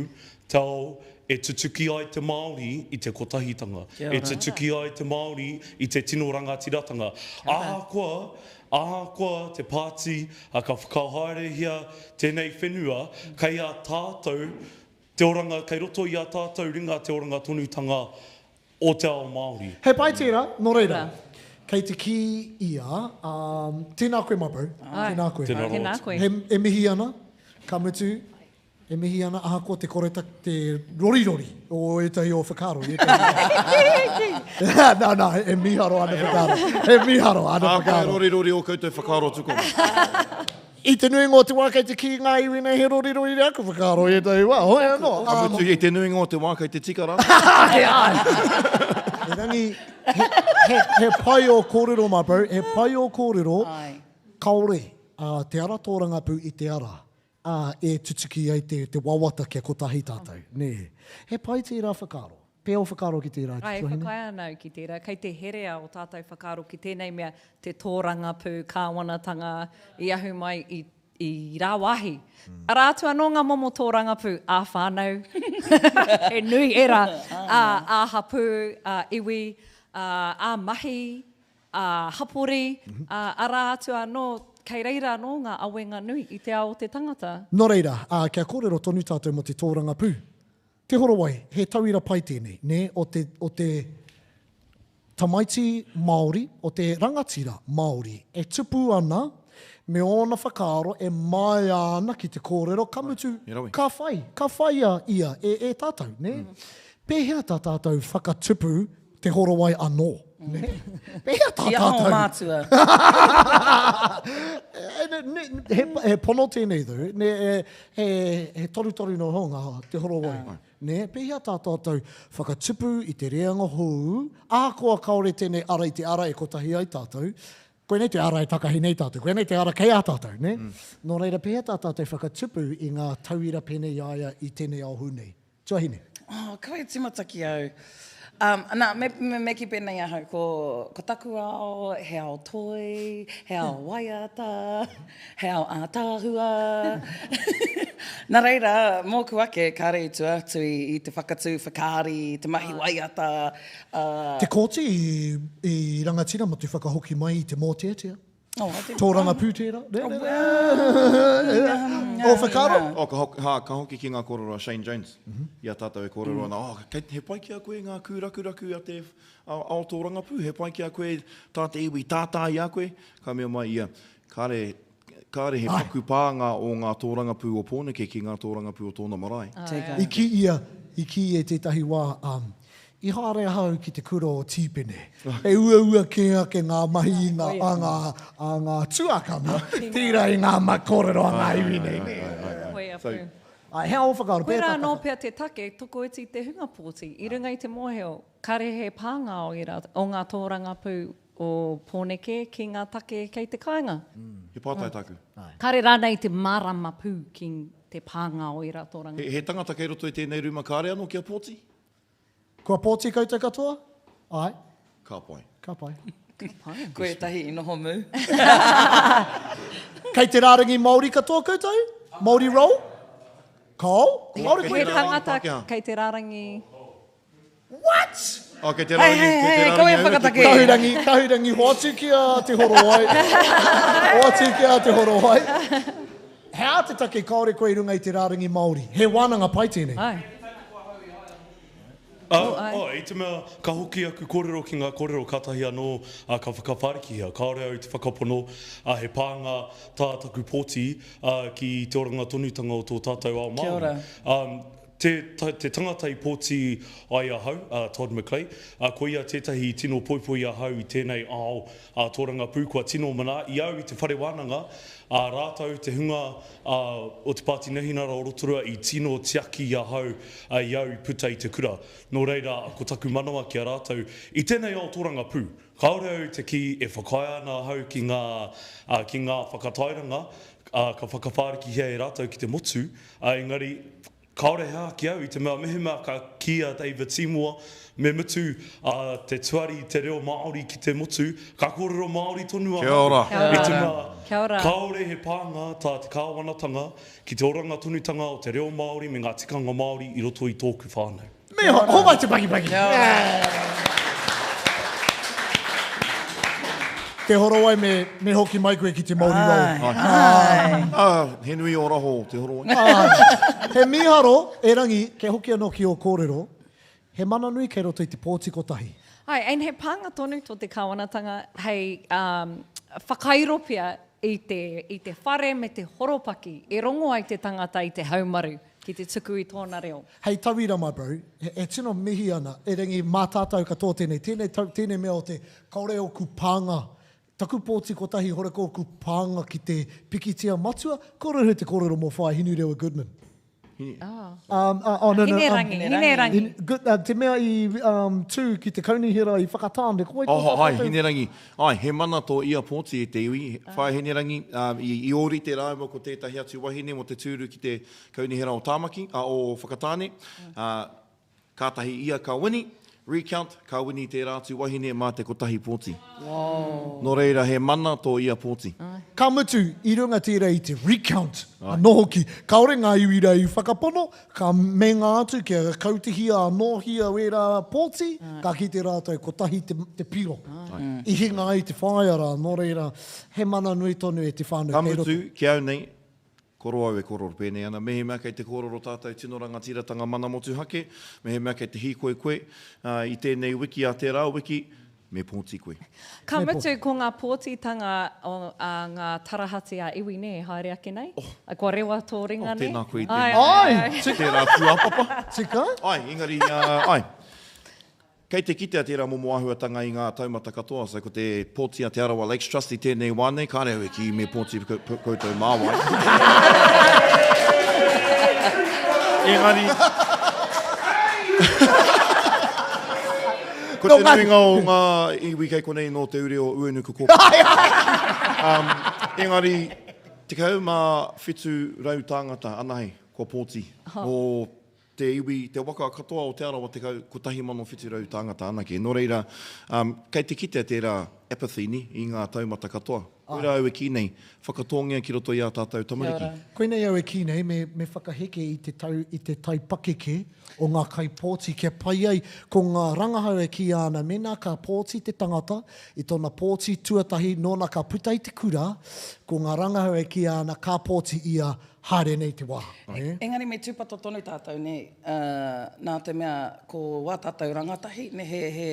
te ao e tutuki ai te Māori i te kotahitanga, e tutuki ai te Māori i te tino rangatiratanga. Ahakoa, ahakoa te pāti ka whakahaerehia tēnei whenua, kei a tātou te oranga, kei roto i a tātou ringa te oranga tonutanga o te ao Māori. He pai tērā, nō reira, kei te kī ia, um, tēnā koe my bro, tēnā koe. Tēnā rawa atu. He, e mihi ana, ka mutu, E mihi ana ahakoa te koreta, te rorirori o ētahi o whakaaro. I ētahi Nā, nā, e mīharo ana whakaaro. E mīharo ana whakaaro. Ahakoa e rorirori ō koutou whakaaro tukuna. I te nuinga o te wā kei te kī ngā iwi nei he rorirori aku whakaaro i ētahi wā. Hoi anō. Ka mutu i te nuinga o te wā kei te tika rā. Erangi, he, he, he pai ō kōrero, my bro, he pai ō kōrero, kāore uh, te ara tōrangapū i te ara ā, e tutuki ai te, te wawata kia kotahi tātou, nē. He pai tērā whakaaro. Pēhea ō whakaaro ki tērā, Āe, e tuahine? whakaae ana au ki tērā. Kei te herea ō tātou whakaaro ki tēnei mea, te tōrangapū, kāwanatanga, i ahu mai i, i rāwāhi. Arā atu anō ngā momo tōrangapū, ā-whānau, he nui ērā, ā, ā-hapū, ā-iwi, ā, ā-mahi, ā-hapori, ā, arā atu anō, kei reira anō ngā awenga nui i te ao o te tangata. Nō reira, ā, kia kōrero tonu tātou mō te tōrangapū. Te Horowai, he tauira pai tēnei, nē, o te, o te tamaiti Māori, o te rangatira Māori e tupu ana me ōna whakaaro e māia ana ki te kōrero, ka mutu, ka whai, ka whaia ia e, e tātou, nē? Pēhea tā tātou whakatupu Te Horowai anō, nē? Pēhea tā tātou? Ki aha o mātua? He, he pono tēnei though, nē, he, he torutoru noa iho ngā Te Horowai. Nē, pēhea tā tātou whakatupu i te reanga hou, ahakoa kāore tēnei ara i te ara e kotahi ai tātou, koinei te ara e takahi nei tātou, koinei te ara kei a tātou, nē? Nō reira, pēhea tā tātou whakatupu i ngā tauira pēnei i a ia i tēnei ao hou nei? Tuahine. Oh, kawe timata ki au. Um, na, me, me, me ki pēnei ahau, ko, ko taku ao, he ao toi, he ao waiata, he ao ātaahua. Nā reira, mōku ake, kāre i tua atu i, i te whakatū whakaari, i te mahi waiata. Uh, Te Kooti i, i rangatira mo te whakahoki mai i te mōteatea. Oh, I didn't- Tōrangapū tērā. Nē, nē, nē. Ō whakaaro? Oh, ka hoki, ha, ka hoki ki ngā kōrero a Shane Jones. I a tātou e kōrero ana, oh, kei, he pai ki a koe ngā kūrakuraku a te ao tōrangapū, he pai ki a koe tā te iwi tātā i a koe. Ka mea mai ia, kāre, kāre he paku pānga o ngā tōrangapū o Pōneke ki ngā tōrangapū o tōna marae. I kī ia, i kī ia i tētahi wā, um, I haere ahau ki te kura o Tīpene. He uaua kē ake ngā mahi i ngā, a ngā, a ngā tuakana, tērā i ngā ma, kōrero a ngā iwi nei, nē. Koia pū. Āe, he ao whakaaro, Koirā pērā anō pea te take, tokoiti te hunga pōti, i runga i te mōhio, kare he pānga o ērā, o ngā tōrangapū o Pōneke ki ngā take kei te kāinga. He pātai tāku. Kare rānei te mārama pū ki te pānga o ērā tōrangapū. He, he tangata kei roto i tēnei rūma kāre anō kia pōti? Kua pōti koutou katoa? Āe. Ka pai. Ka pai. Ka pai. Ko ētahi i noho mū. Kei te rārangi Māori katoa koutou? Māori roll? Kao? Kāore koe He tangata kei te rārangi. What? Oh, kei te rārangi, kei te rārangi Hei, hei, hei, kau e whakatake. Kahurangi, kahurangi, hoatu ki a Te Horowai. Hoatu ki a Te Horowai. He aha te take kāore koe i runga i te rārangi Māori? He wānanga pai tēnei. Āe. Oh, i te mea ka hoki aku kōrero ki ngā kōrero kātahi anō ka whakawhārikihia. Kāore au i te whakapono he pānga tā taku pōti ki te oranga tonutanga o tō tātou ao Kia ora. Māori. Te, te tangata i pōti ai ahau, a Todd McClay, ko ia tētahi i tino poipoi i ahau i tēnei ao tōrangapū kua tino mana i au i te whare wānanga, ā, rātou te hunga o te Pāti Nehinara o Rotorua i tino tiaki i ahau i au i puta i te kura. Nō reira, ko taku manawa ki a rātou i tēnei ao tōrangapū. Kāore au i te kī e whakaae ana ahau ki ngā, ki ngā whakatairanga, ka whakawhārikihia e rātou ki te motu, engari, Kāore he aha ki au i te mea mehemea ka kī a David Seymour me mutu te tuari i te reo Māori ki te motu, ka kōrero Māori tonu Kia ora. ahau i te mea Kia ora. kāore he pānga tā te kāwanatanga ki te oranga tonutanga o te reo Māori me ngā tikanga Māori i roto i tōku whānau. Me homai te pakipaki. Te Horowai me, me hoki mai koe ki te Māori roll. Ai. Ah, he nui ō raho, Te Horowai. Ai. He mīharo, erangi, kia hoki anō ki ō kōrero, he mana nui kei roto i te pōti kotahi. Ai, and he pānga tonu tō te kāwanatanga hei um, whakairo pea i te, i te whare me te horopaki e rongo ai te tangata i te haumaru. Ki te tuku i tōna reo. Hei tauira my bro, e tino mihi ana, erangi mā tātou katoa tēnei, tēnei tau, tēnei mea o te, kaore ōku pānga, taku pōti kotahi hore ko ōku pānga ki te pikitia matua, kore te kōrero mō Whaea Hinurewa Goodman. Hine. Oh. Um, uh, oh, no, no, Hinerangi, um, Hinerangi. Good, uh, te mea i um, tū ki te kaunihera i Whakatāne, ko wai tō Oh, ai, tātou? Hinerangi. Ai, he mana tō ia pōti e te iwi. Whaea Hinerangi, um, i, i ōrite rāua ko tētahi atu wahine mō te tūru ki te kaunihera o Tāmaki, a, o Whakatāne. Ā, kātahi ia ka wini, recount, ka wini tērā atu wahine mā te kotahi pōti. Nō reira, he mana tō ia pōti. Ka mutu, i runga tērā i te recount anō hoki. Kāore ngā iwi rā i whakapono, ka meinga atu kia kautehia anōhia wērā pōti, ka kite rātou kotahi te, te piro. I hinga ai te whāia rā, nō reira, he mana nui tonu e te whānau Ka kei roto. mutu, ki au nei, Koro au e kōrero pēnei ana, mehemea kei te kōrero tātou tino rangatiratanga mana motuhake, mehemea kei te hīkoi koe i tēnei wiki a tērā wiki, me pōti koe. Ka mutu ko ngā pōtitanga o ngā tarahati a iwi nē, haere ake nei? Kua rewa tō ringa nē? Oh, tēnā koe i tēnā. Ai! Tērā tūāpapa. Tika. Ai, engari, ai. Kei te kitea tērā momo āhuatanga i ngā taumata katoa, so ko te pōti a Te Arawa Lakes Trust i tēnei wā nei, kāre au e kī me pōti koutou mā wai. Engari, ko te nuinga o ngā iwi kei konei nō te ure o Uenuku Kōpū. Um, engari, 1700 tāngata anahe kua pōti mō Te iwi, te waka katoa o Te Arawa 10, 1,700 tāngata anake. Nō reira, um, kei te kitea tērā apathy, nē, i ngā taumata katoa. Koirā au e kī nei, whakatōngia ki roto i ā tātou tamariki. Koinei au e kī nei, me, me whakaheke i te tau, i te taipakeke o ngā kaipōti kia pai ai ko ngā rangahau e kīia ana mēnā ka pōti te tangata i tōna pōti tuatahi nōna ka puta i te kura, ko ngā rangahau e kīia ana ka pōti ia Haere nei te wā, nē? Engari me tūpato tonu tātou, nē, nā te mea ko wā tātou rangatahi, nē, he, he,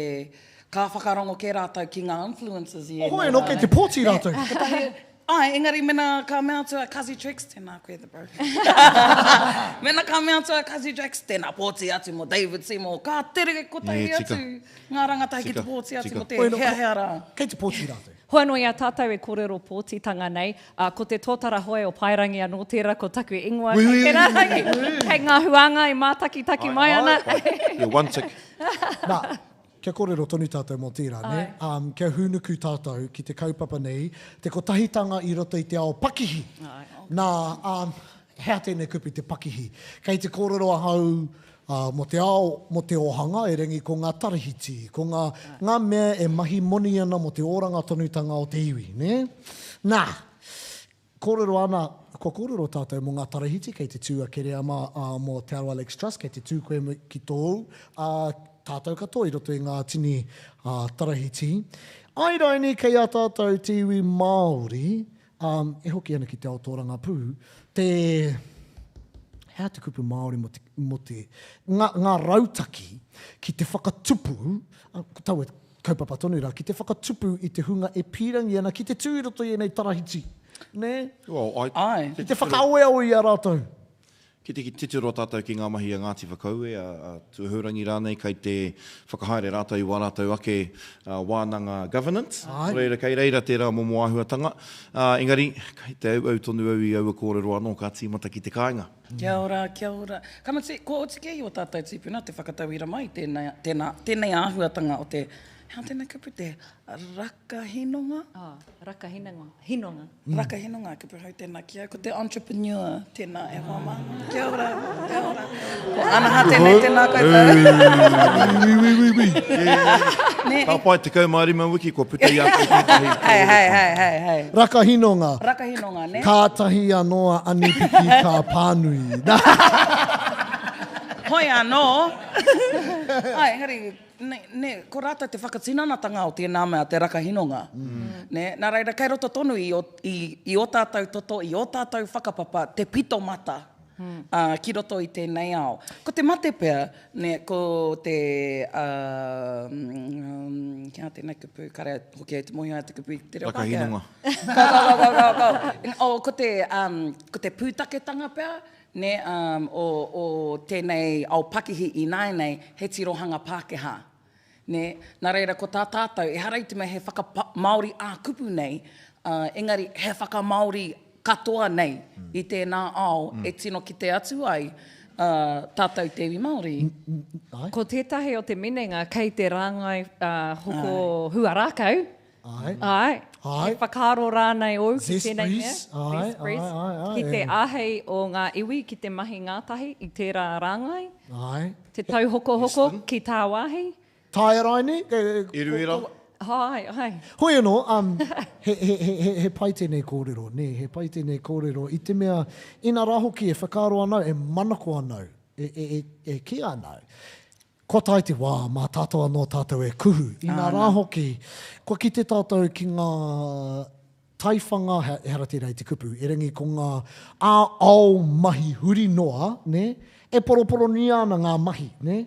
ka whakarongo kē rātou ki ngā influencers i ēnei Hoi anō, kei te pōti rātou. Kotahi, āe, engari mena ka mea atu a Kazi Trex, tēnā koe the bro. Mena ka mea atu a Kazi Trex, tēnā pōti atu mō David Seymour, ka tere kotahi atu ngā rangatahi ki te pōti atu mō te heahea rā. Kei te pōti rātou. Hoi anō i a tātou e kōrero pōtitanga nei, ā, ko te tōtara hoe o Paerangi anō tērā ko taku ingoa kei te rārangi, kei ngā huānga e mātakitaki mai ana. Yeah, one tick. Nā, kia kōrero tonu tātou mō tērā, nē? Um, kia hūnuku tātou ki te kaupapa nei, te kotahitanga i roto i te ao pakihi. Nā, um, he aha tēnei kupu te pakihi? Kei te kōrero ahau Ā, mō te ao, mō te ōhanga, erangi ko ngā tarahiti, ko ngā, ngā mea e mahi moni ana mō te oranga tonutanga o te iwi, nē? Nā, kōrero ana, kua kōrero tātou mō ngā tarahiti, kei te tū a Kereama, ā, mō Te Arawa Lakes Trust, kei te tū koe ki tōu, ā, tātou katoa i roto i ngā tini, ā, tarahiti. Ai raini kei a tātou te iwi Māori, ā, e hoki ana ki te ao tōrangapū, te, he aha te kupu Māori mō te, mō te, ngā, ngā rautaki ki te whakatupu, ā, ko taua kaupapa tonu rā, ki te whakatupu i te hunga e pīrangi ana ki te tū i roto i ēnei tarahiti, nē? Well, I, Āe. Ki te whakaaweawe i a rātou. Ki te titiro tātou ki ngā mahi a Ngāti Whakaue, a Tūhourangi rānei, kei te whakahaere rātou i wā rātou ake wānanga governance. Nō reira, kei reira tērā momo āhuatanga. Engari, kei te auau tonu au i aua kōrero anō ka tīmata ki te kāinga. Kia ora, kia ora. Ka mutu, kua oti kē i ō tātou tīpuna te whakatauira mai i tēnei, tēnā, tēnei āhuatanga o te, he aha tēnei kupu, te rakahinonga? Oh, rakahinonga, hinonga. Rakahinonga, kupu hou tēnā ki au. Ko te entrepreneur tēnā e hoa mā. Kia ora, kia ora. Ko Anaha tēnei, tēnā koutou. Ui, ui, ui, ui. Ka pai 15 wiki kua puta i a koe tētahi. Hei, hei, hei, hei, hei. Rakahinonga. Rakahinonga, nē? Kātahi anō a Anipiki ka pānui. Hoi anō. Ai, engari, Nē, nē, ko rātou te whakatinanatanga o tēnā mea, te rakahinonga. Nē, nā reira, kei roto tonu i ō, i, i ō tātou toto, i ō tātou whakapapa, te pito mata, ā, ki roto i tēnei ao. Ko te mate pea, nē, ko te, ā, he aha tēnei kupu, kāre hoki au te mōhio ai te kupu i te reo Pākehā. Rakahinonga. Kau, kau, kau, kau, kau. Oh, ko te, ā, ko te pūtaketanga pea, nē, um, o, o tēnei ao pakihi ināianei, he tirohanga Pākehā. Nē, nā reira ko tā tātou, ehara i te mea he whakamāori ā-kupu nei, ā, engari he whakamāori katoa nei i tēnā ao e tino kite atu ai ā, tātou te iwi Māori. Ko tētahi o te minenga kei te rāngai hoko huarākau, Āe. Āe. Āe. He whakaaro rānei ōu ki tēnei mea? Zespris, āe, Zespris. āe, āe, āe. Ki te āhei o ngā iwi ki te mahi ngātahi i tērā rāngai? Āe. Te tauhokohoko ki tāwāhi? Taea raine? Eruera. Āe, āe. Hoi anō, um, he, he, he, he, he pai tēnei kōrero, nē, he pai tēnei kōrero i te mea, ina rā hoki e whakaaro ana au, e manako ana au, e, e, e, e kī ana au, Kua tae te wā, mā tātou anō tātou e kuhu. Inā rā hoki, kua kite tātou ki ngā taiwhanga, ehara tērā i te kupu, erangi ko ngā ā-ao mahi huri noa, nē, e poroporonia ana ngā mahi, nē?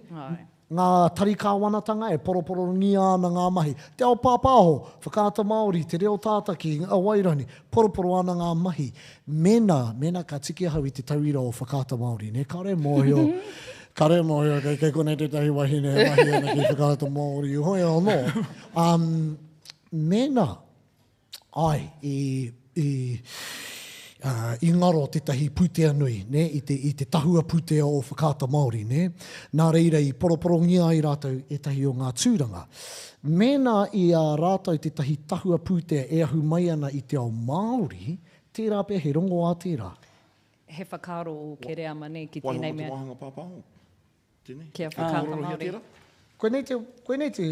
Ngā tari kāwanatanga e poroporonia ana ngā mahi. Te ao pāpāho, Whakaata Māori, te reo tātaki, a Wairani, poroporo ana ngā mahi. Mēnā, mēnā ka tiki ahau i te tauira o Whakaata Māori, nē, kāore e mōhio, Kare mōhio kei, kei konei tētahi wahine e mahi ana ki Whakaata Māori, hoi anō. Um, mēnā, ai, i, i, uh, i ngaro tētahi pūtea nui, nē, i te, i te tahua pūtea o Whakaata Māori, nē, nā reira i poroporongia ai rātou ētahi o ngā tūranga. Mēnā i a rātou tētahi tahua pūtea e ahu mai ana i te ao Māori, tērā pea he rongoā tērā. He whakaaro o Kereama nei ki tēnei mea. Waiho mo te wāhanga pāpāho. Tēnei. Kia Whakaata Māori. Koinei te, koinei te,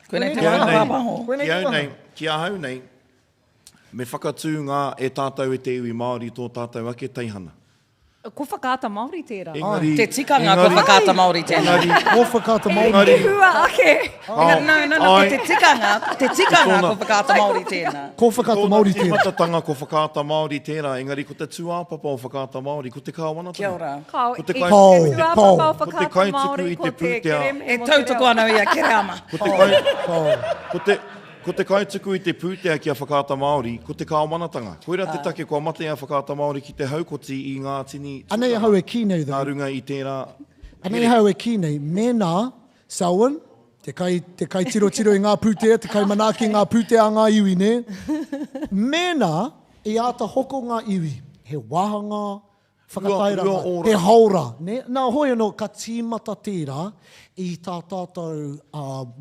koinei te wāhanga pāpāho. Ki au nei, ki ahau nei, me whakatū ngā e tātou e te iwi Māori tō tātou ake teihana. Ko Whakaata Māori tērā. Engari, Te tikanga ko Whakaata Māori tēnā. Engari, Ko Whakaata Māori. E hua ake. Engari, no, no, no, ko te tikanga, te tikanga ko Whakaata Māori tēnā. Ko Whakaata Māori tērā. Tōna tīmatatanga ko Whakaata Māori tērā, engari ko te tūāpapa o Whakaata Māori, ko te kāwanatanga. Kia ora. Kao, Ko te i kai, te tūāpapa o ko te Whakaata kaituku Māori, i ko te te pūtea. kerēme E mō te tautoko reo. ana i a Kereama. Ko te kai, ko te, ko te kaituku i te pūtea ki a Whakaata Māori, ko te kāwanatanga. Koirā te take kua mate a Whakaata Māori ki te haukoti i ngā tini Anei ahau e kī nei, nā runga i tērā Anei ahau e kī nei, mēnā, Selwyn, te kai, te kaitirotiro i ngā pūtea, te kaimanaaki i ngā pūtea a ngā iwi, nē? Mēnā i āta hoko ngā iwi, he wāhanga whakatairanga, he haora, nē? Nā, hoi anō, ka tīmata tērā i tā tātou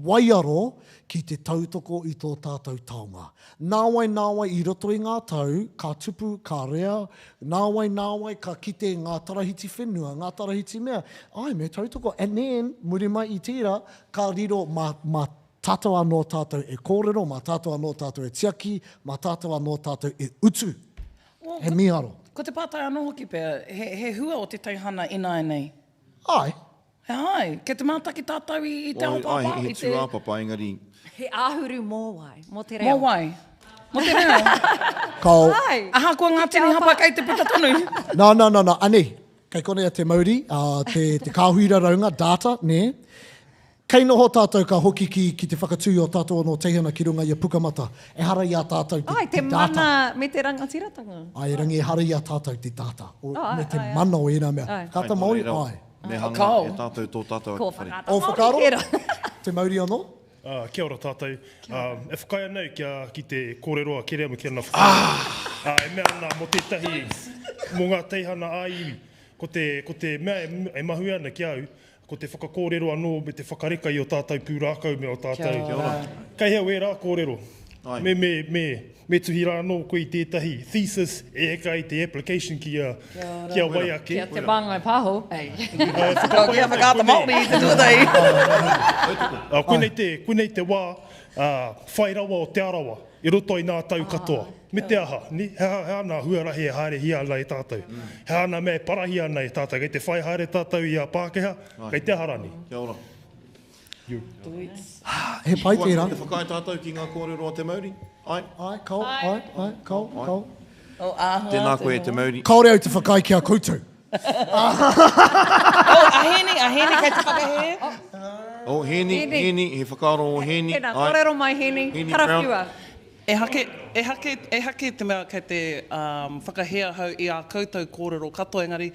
waiaro ki te tautoko i tō tātou taonga. Nāwai, nāwai i roto i ngā tau, ka tupu, ka rea, nāwai, nāwai ka kite ngā tarahiti whenua, ngā tarahiti mea, āe, me tautoko. And then, muri mai i tērā, ka riro mā, mā tātou anō tātou e kōrero, mā tātou anō tātou e tiaki, mā tātou anō tātou e utu. Well, He mīharo. Ko te pātai anō hoki pea, he, he hua o te teihana ināianei? Āe. Āe, kei te mātaki tātou i te ao pāpā, Āe, he i te. tūāpapa, engari. He āhuru mōwai, mō te reo. Mōwai, mō te reo. Kao. Āe. Ahakoa ngā tini hapa kei te puta tonu. Nā, nā, nā, nā, anei, kei konei a Te Mauri, ā, te, te kāhui raraunga, data, nē. Kei noho tātou ka hoki ki, ki te whakatū i ō tātou anō teihana ki runga i a Pukamata. Ehara i a tātou te, Āe, te te data. mana me te rangatiratanga. Āe, erangi ehara i a tātou te data, o, Āe, me te āe, āe. mana o ērā mea. Āe. Whakaata Māori, āe. Me hanga Kao. e tātou tō tātou Ko ake whare. Whakaata Ō Māori whakaaro? tērā. Te mauri anō? Kia ora tātou. E whakaae ana au kia, ki te kōrero a Kereama ki ana whakaaro. E mea ana mō tētahi, mō ngā teihana ā-iwi. Ko te, ko te mea e, e mahue ana ki a au, ko te whakakōrero anō me te whakareka i ō tātou pūrākau me ō tātou. Kia ora. Kei hea wērā kōrero? Ai. Me, me, me, me tuhi rā anō koe i tētahi thesis e eka ai te application ki a, ki a wai ake. Ki a Te Māngai Pāho. Ko Kia Whakaata Māori i te tuatahi. Koinei te, koinei te wā whai rawa o Te Arawa i roto i nā tau katoa. Me te aha, ni, he aha, he aha nā huarahi e haerehia ana e tātou? He aha nā mea e parahia ana e tātou? Kei te whai haere tātou i a Pākehā, kei te aha rānei? Kia ora. He pai tērā. Kua te whakaae tātou ki ngā kōrero a te Mauri? Āe. Āe, kao, āe, āe, kao, kao. Oh, āhua Tēnā koe e te Mauri. Kāore au te whakaae ki a koutou. Oh, a Hēni, a Hēni kei te whakahē. Oh, Hēni, Hēni, he whakaaro o Hēni. Tēnā, kōrero mai Hēni, karawhiua. Ehake, ehake, ehake te mea kei te whakahē ahau i ā koutou kōrero katoa, engari.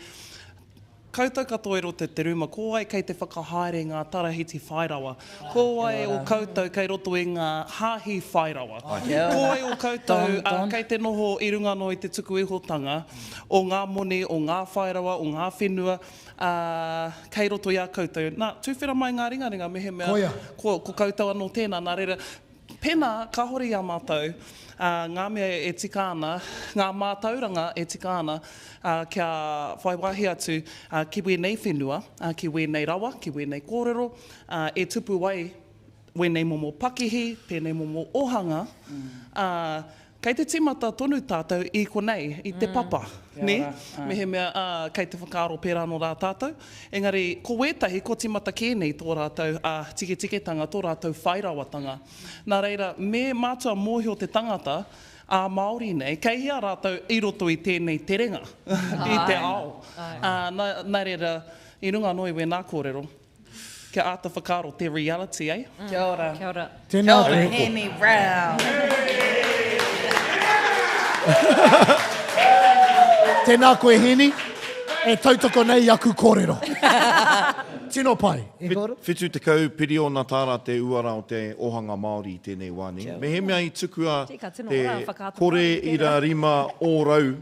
Koutou katoa i roto i te rūma, ko wai kei te whakahaere i ngā tarahiti whairawa? Ko wai o koutou kei roto i ngā hāhi whairawa? Ko wai o koutou kei te noho i runga anō i te tuku ihotanga o ngā moni, o ngā whairawa, o ngā whenua, ā, kei roto i a koutou? Nā, tuwhera mai ngā ringaringa mehemea ko koutou anō tēnā. Nā reira, Pēnā, kāhore i a mātou ngā mea e tika ana, ngā mātauranga e tika ana kia whai wāhi atu ki wēnei whenua, ki wēnei rawa, ki wēnei kōrero, e tupu ai wēnei momo pakihi, tēnei momo ohanga, ā, Kei te tīmata tonu tātou i konei, i te papa, nē? Mehemea, ā, kei te whakaaro pērā anō rā tātou. Engari, ko wētahi, kua tīmata kē nei tō rātou, ā, tiketiketanga, tō rātou whairawatanga. Nā reira, me mātua mōhio te tangata, ā-Māori nei, kei hea rātou i roto i tēnei terenga, i te ao. Ā, nā, nā reira, i runga anō i wēnā kōrero. Kia āta whakaaro te reality, eh? Kia ora. Kia ora. Tēnā Kia ora, koe. Hēni Brown. Tēnā koe Hēni, e tautoko nei i aku kōrero. Tino pai. E koro? 70 piriona tāra te uara o te ohanga Māori i tēnei wā nei. Mehemea i tukua Gee, ka tino te ora a Whakaata kore Māori i tērā. ira rima ōrau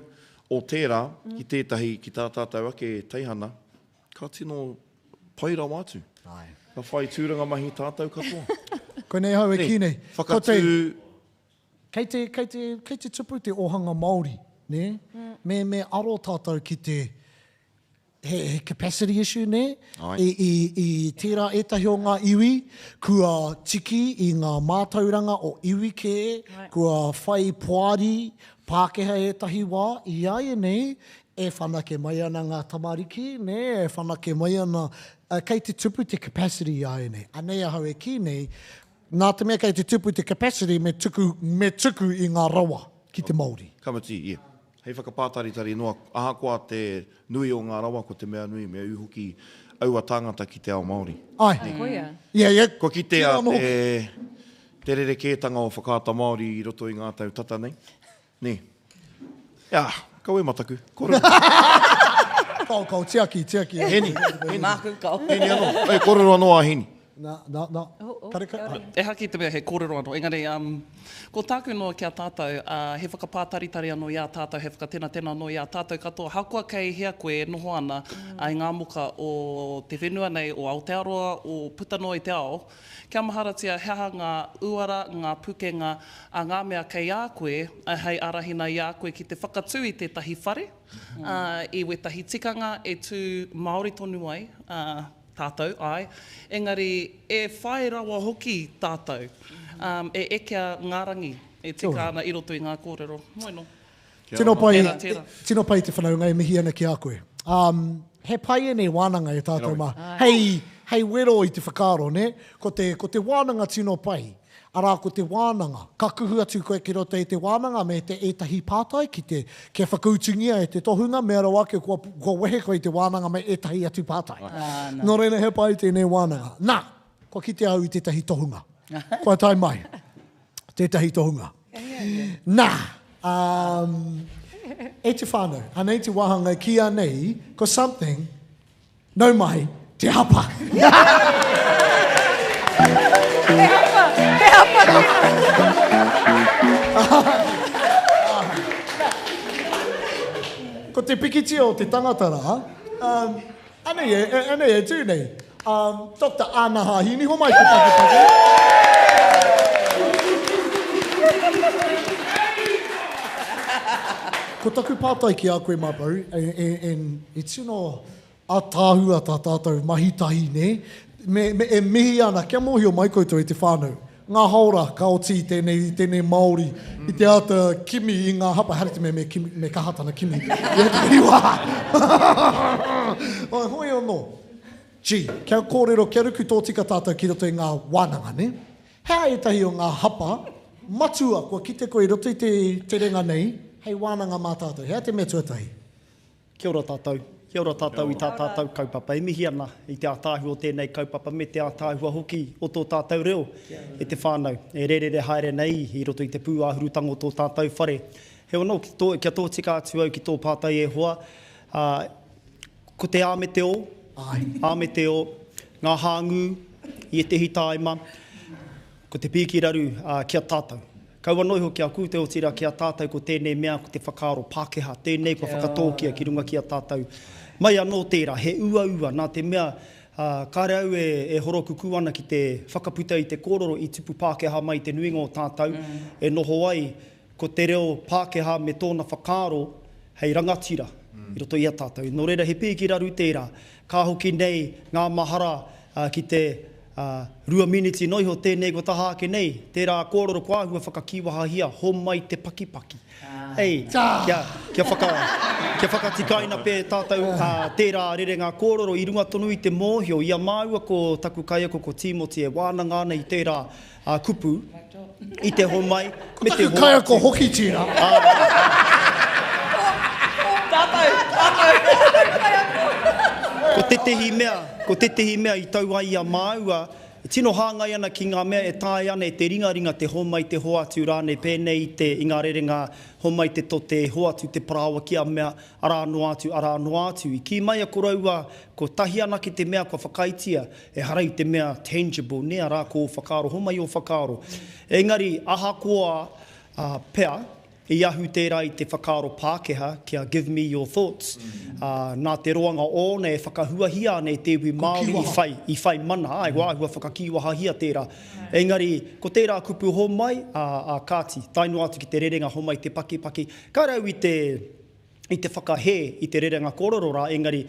o tērā ki tētahi, ki tā tātou ake teihana, ka tino Pai rawa atu. Ae. Ka whai tūranga mahi tātou katoa. Koinei ahau e kī nei. Whakatū. Kei te, kei te, kei te tupu te ohanga Māori, nē? Me, me aro tātou ki te, he, he capacity issue, nē? Ae. I, i, i tērā ētahi o ngā iwi kua tiki i ngā mātauranga o iwi kē, kua whai poari Pākehā ētahi wā, iāianei, e whanake mai ana ngā tamariki, nē, e whanake mai ana, kei te tupu te capacity iāianei. Anei ahau e kī nei, nā te mea kei te tupu te capacity me tuku, me tuku i ngā rawa ki te Māori. Ka mutu, yeah. Hei whakapātaritari noa, ahakoa te nui o ngā rawa, ko te mea nui, me ū hoki aua tāngata ki te ao Māori. Āe. Koia. Yeah, yeah. Kua kitea Tērā anō hoki. te, te rerekētanga o Whakaata Māori i roto i ngā tau tata nei. Nē. Ā, kaua e mataku. Kōrero. Kao, kao, tiaki, tiaki. Heni, Heni. Māku, kao. Heni anō. Ei, kōrero anō a Heni. Nā, nā, nā. Kareka. Ehake i te mea he kōrero anō, engari um, ko tāku noa ki a tātou, uh, he whakapātaritari anō i a tātou, he whakatenatena anō i a tātou katoa, ahakoa kei hea koe e noho ana i ngā moka o te whenua nei, o Aotearoa, o puta noa i te ao, Kia maharatia he aha ngā uara, ngā pukenga, a ngā mea kei a koe hei ārahina i a koe ki te whakatū i tētahi whare, i wētahi tikanga e tū Māori tonu ai tātou, āe, engari e whai rawa hoki tātou, e ekea ngā rangi e tika ana i roto i ngā kōrero. Moe nō. Tino pai, Tēnā, tēnā. tino pai te whanaunga e mihi ana ki a koe. Um, he pai ēnei wānanga e tātou mā. Hei, hei wero i te whakaaro, nē? Ko te, ko te wānanga tino pai, arā ko te wānanga, ka kuhu atu koe ki roto i te wānanga me te ētahi pātai ki te, kia whakautungia e te tohunga, mea rawa ake kua, kua wehe koe i te wānanga me ētahi atu pātai. Nō reira he pai tēnei wānanga. Nā, kua kite au i tētahi tohunga. Kua tae mai. Tētahi tohunga. Nā, um, e te whānau, anei te wāhanga e kīia nei, ko something, nau mai, te hapa. Te hapa, te hapa tēnā. Ko te pikitia o te tangata rā, um, Anei e, anei e tū nei. Um, Doctor Ana Hahini, homai te pakepake. Ko taku pātai ki a koe, my bro, e, e, e, e tino ataahua tā tātou mahi tahi, nē? Me, me, e mihi ana, kia mōhio mai koutou e te whānau. Ngā haora ka oti i tēnei, i tēnei Māori i te āta kimi i ngā hapa, haere te mea me, kimi, me kaha tana kimi i ētahi wā. Oi, hoi anō. Gee, kia kōrero, kia ruku tōtika tātou ki roto i ngā wānanga, nē? He aha ētahi o ngā hapa matua kua kite koe i roto i te terenga nei hei wānanga mā tātou? He aha te mea tuatahi? Kia ora tātou. Kia ora tātou i tā tātou kaupapa. E mihi ana i te ātaahua o tēnei kaupapa me te ātaahua hoki o tō tātou reo e te whānau e rērere haere nei i roto i te pūāhurutanga o tō tātou whare. Heoi anō, kia tōtika atu au ki tō pātai e hoa, ā, Ko te A me te O, A me te O, ngā hāngū i ētehi tāima, ko te pīki raru ki a tātou. Kaua noa iho ki a koutou, otirā ki a tātou ko tēnei mea ko te whakaaro Pākehā, tēnei kua whakatōkia ki runga ki a tātou. Mai anō tērā, he uaua nā te mea kāre au e horokukū ana ki te whakaputa i te kōrero i tupu Pākehā mai te nuinga o tātou e noho ai ko te reo Pākehā me tōna whakaaro hei rangatira i roto i a tātou. Nō reira, he pīki raru tērā. Ka hoki nei ngā mahara ki te rua miniti noa iho tēnei kua taha ake nei, tērā kōrero kua āhua whakakīwahahia, homai te pakipaki. Hei, kia, kia whaka, kia whakatikaina pea e tātou tērā rerenga kōrero i runga tonu i te mōhio, i a māua ko taku kaiako ko Tīmoti e wānanga ana i tērā kupu, i te homai me te hoatu. Ko taku kaiako hoki tērā. Tātou, tātou. Ko tētehi mea, ko tētehi mea i tau ai i a māua, e tino hāngai ana ki ngā mea e taea ana e te ringaringa te homai, te hoatu rānei, pēnei i te, i ngā rerenga homai te tote, hoatu te parāoa ki a mea, arā noa atu, arā noa atu. I kī mai a koroua, kotahi anake te mea kua whakaaetia, Ehara i te mea tangible, nē, arā, ko ō whakaaro, homai ō whakaaro. Engari, ahakoa pea, i ahu tērā i te whakaaro Pākehā kia give me your thoughts, ā, nā te roanga ōna e whakahuahia ana e te iwi Māori i whai, i whai mana, āe, kua āhua whakakīwahahia tērā. Engari, ko tērā kupu homai, ā, ā, kāti, tae noa atu ki te rerenga homai te pakipaki, kāre au i te, i te whakahē i te rerenga kōrero rā, engari,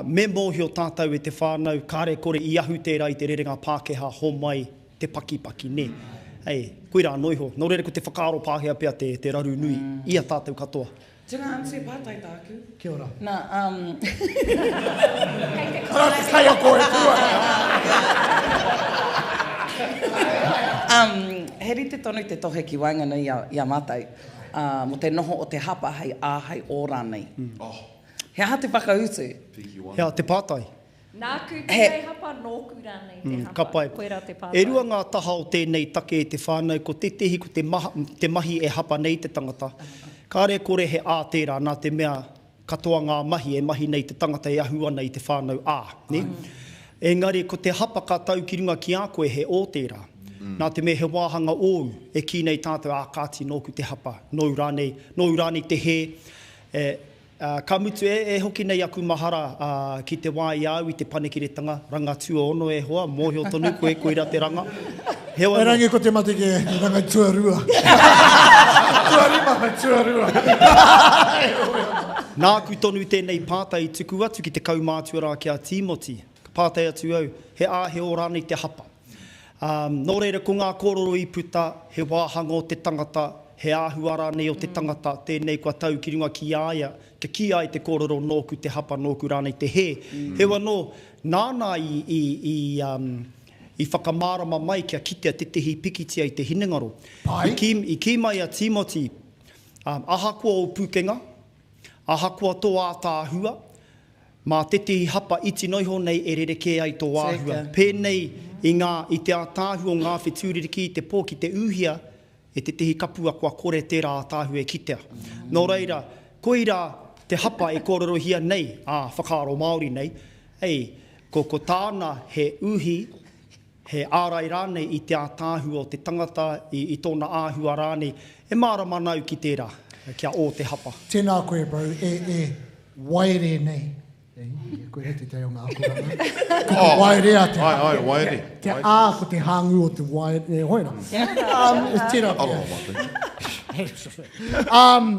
me mōhio tātou e te whānau, kāre kore i ahu tērā i te rerenga Pākehā homai te pakipaki, nē. Hei, koirā anō iho. Nō reira ko te whakaaro Pākehā pea te, te raru nui i a tātou katoa. Tēnā atu e pātai tāku. Kia ora. Nā, um. Kei te Arā te kaiako e tū ana. Um, he rite tonu te tohe ki waenganui i a, i a mātou. Ā, mō te noho o te hapa hei ā, hei ō rānei. He aha te whakautu? He aha te pātai? Nāku tēnei hapa, nōku rānei te hapa. Ka pai. Koirā te pātai. E rua ngā taha o tēnei take e te whānau, ko tētehi ko te maha, te mahi e hapa nei te tangata. Kāre kore he ā tērā, nā te mea katoa ngā mahi e mahi nei te tangata e ahu ana i te whānau ā, nē? Engari ko te hapa ka tau ki runga ki a koe he ō tērā. Nā te mea he wāhanga ōu e kī nei tātou, ā kāti nōku te hapa, nōu rānei, nōu rānei te hē, e, ā, ka mutu e, e hoki nei aku mahara, ā, ki te wā i a au i te panekiretanga, ranga tuaono e hoa, mōhio tonu koe koira te ranga. Heoi anō. Erangi ko te mate ke ranga tuarua. Tuarima, tuarua. Nāku tonu tēnei pātai i tuku atu ki te kaumātua rā ki a Tīmoti. Ka pātai atu au, he ā, he ō rānei te hapa? Ā, nō reira ko ngā kōrero i puta, he wāhanga o te tangata, he āhua rānei o te tangata, tēnei kua tau ki runga ki a ia, kia kī ai te kōrero nōku te hapa, nōku rānei te hē. Heoi anō, nāna i, i, i, i whakamārama mai kia kitea tētehi pikitia i te hinengaro. I kī, i kī mai a Tīmoti, ā, ahakoa ō pūkenga, ahakoa tō ātaahua, Mā tētehi hapa iti noa iho nei e rerekē ai tō āhua. Pēnei i ngā, i te ātaahua o ngā whetū ririki i te pō ki te ūhia e tētehi kapua kua kore tērā ātaahua e kitea. Nō reira, koirā te hapa e kōrerohia nei, ā, whakaaro Māori nei, ei, ko, ko tāna he uhi, he ārai rānei i te ātaahua o te tangata, i, i tōna āhua rānei. E mārama ana au ki tērā, kia ō te hapa. Tēnā koe bro, e, e waere nei. E, koira tētahi o ngā akoranga. Ko te waerea te. Ai, ai, waere. Te ā, ko te hāngū o te waere, hoi rā. Um, tērā pea. Aroha mātou. Um,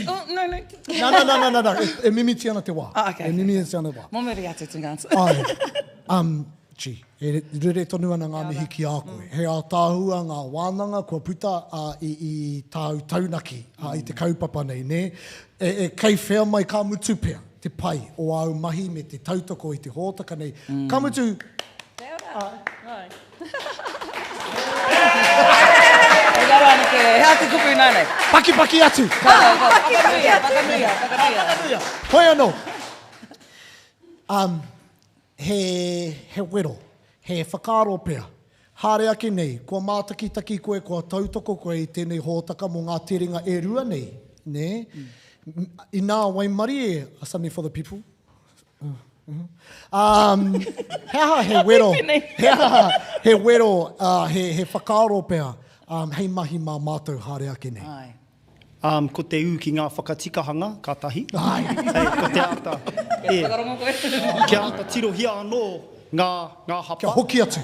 Oh, no, no. Nā, nā, nā, nā, nā, e, e mimiti ana te wā. Ah, okay. E mimiti ana te wā. Mōmuri atu tū ngā atu. Ai. Um, Gee, e rere tonu ana ngā mihi ki a koe. He ātaahua ngā wānanga kua puta i, i tāu taunaki i te kaupapa nei, nē? E, e, kei whea mai ka mutu pea te pai o āu mahi me te tautoko i te hōtaka nei. Ka mutu... Kia ora. Ai. E ngaro ana te, he aha te kupu ināianei? Pakipaki atu! Ka, ka, whakanuia, whakanuia, whakanuia. Whakanuia. Hoi anō. Um, He, he wero, he whakaaro pea. Haere ake nei, kua mātakitaki koe, kua tautoko koe i tēnei hōtaka mō ngā terenga e rua nei, nē? Inā waimarie a Sunday for the People. Um, he aha he wero, he aha he wero, uh, he, he whakaaro pea um, hei mahi mā mātou haere ake nei. Ai. Um, ko te ū ki ngā whakatikahanga, ka tahi. Ai. Hei, ko te āta, Kia e, whakarongo koe. kia āta tirohia anō ngā, ngā hapa. Kia hoki atu.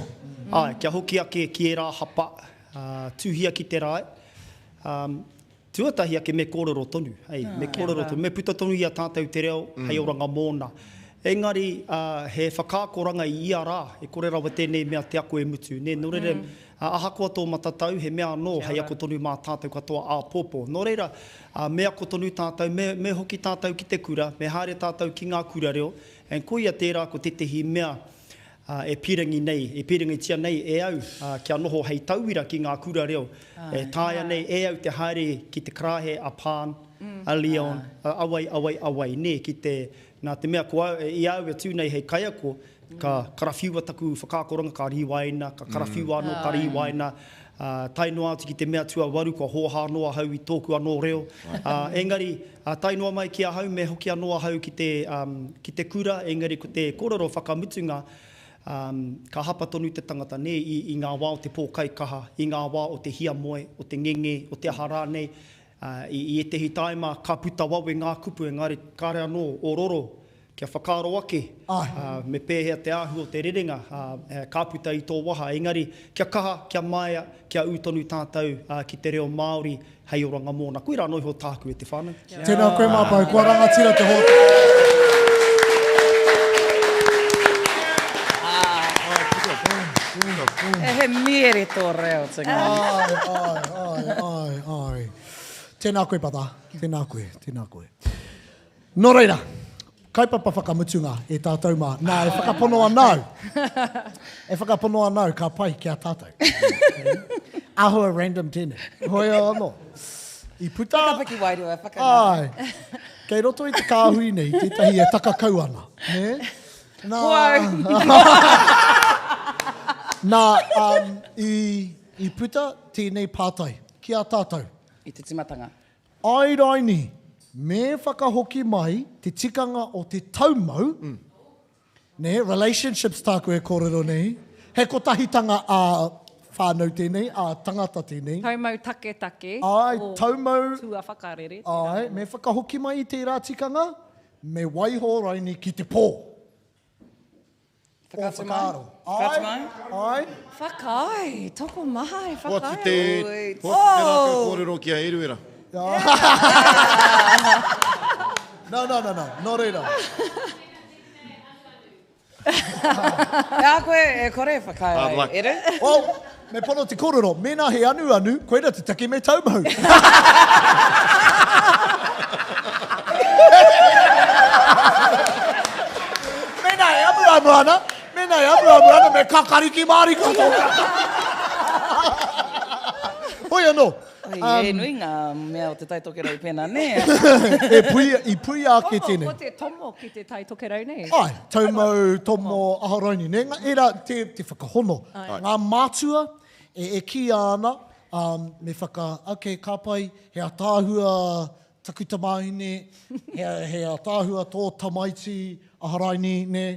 Ai, kia hoki ake ki ērā hapa, uh, tuhia ki te rae. Um, Tuatahi ake me kōrero tonu, hei, me kōrero tonu, me puta tonu i a tātou te reo hei oranga mōna. Engari, he whakaakoranga i ia rā, e kore rawa tēnei mea te ako e mutu, nē, nō reira, ahakoa tō matatau, he mea anō hei ako tonu mā tātou katoa āpōpō. Nō reira, me ako tonu tātou, me, me hoki tātou ki te kura, me haere tātou ki ngā kura reo, and koia tērā ko tētehi mea, ā, e pīrangi nei, e pīrangitia nei e au kia noho hei tauira ki ngā kura reo. E taea nei e au te haere ki te karaehe a Pan, a Leon, a awai, awai, awai, nē, ki te, nā te mea ko au, i a au e tū nei hei kaiako, ka karawhiua taku whakaakoranga, ka rīwaina, ka karawhiua anō, ka rīwaina, ā, tae noa atu ki te mea tuawaru kua hōhā anō ahau i tōku anō reo. Ā, engari, Ā, tae noa mai ki ahau, me hoki anō ahau ki te, um, ki te kura, engari ko te kōrero whakamutunga, um, ka hapa tonu te tangata, nē, i, i ngā wā o te pōkaikaha, i ngā wā o te hiamoe, o te ngenge, o te aha rānei, ā, i, i ētehi tāima ka puta wawe ngā kupu, engari kāre anō ō roro Kia whakaaro ake, ā, me pēhea te āhua o te rerenga, ā, ka puta i tō waha. Engari, kia kaha, kia maea, kia ū tonu tātou, ā, ki te reo Māori hei oranga mōna. Koirā anō iho tāku e te whānau. Tēnā koe Māpau, kua rangatira te hōtaka. He miere tō reo, Tinga. Āe, āe, āe, āe, āe. Tēnā koe, Pata. Tēnā koe, tēnā koe. Nō reira, kaupapa whakamutunga e tātou mā, nā, e whakapono ana au, e whakapono ana au ka pai ki a tātou. Āhua random tēnei. Hoi anō. I puta... Whakapiki wairua, whakangā. Āe. Kei roto i te kāhui nei tētahi e takakau ana. Nē? Nā... Ko au. Nā, um, i, i puta tēnei pātai ki a tātou. I te timatanga. Ai raini, me whakahoki mai te tikanga o te taumau, nē, relationships tāku e kōrero nei, he kotahitanga ā whānau tēnei, ā tangata tēnei. Taumau taketake Āe, o taumau. tua whakarere, tērā Āe, me whakahoki mai i tērā tikanga, me waiho raini ki te pō. Whakaatu mai. Whakaaro. Whakaatu mai. Āe. Whakaae, tokomaha e whakaae. Hoatu te, hoatu te rākau kōrero ki a Eruera. No, no, no, no. Nō reira. He aha koe e kore e whakaae Hard ai, luck. Eru? Well, me pono te kōrero, mēnā he anuanu, koira te take me taumau. Mēnā e amuamu ana, mēnā e amuamu ana, me kakariki mārika tō. Hoi anō. Oi, e nui ngā mea o Te Tai Tokerau pēnā, nē? E puia, i puia ake tēnei. Ko te tomo ki Te Tai Tokerau, nē? Ai, taumau, tomo, aharaini, nē? Ngā, ērā, te, te whakahono. Ai. Ngā mātua e, e kīia ana, um, me whaka, okay, ka pai, he ataahua taku tamāhine, he, he ataahua tō tamaiti, aharaini, nē?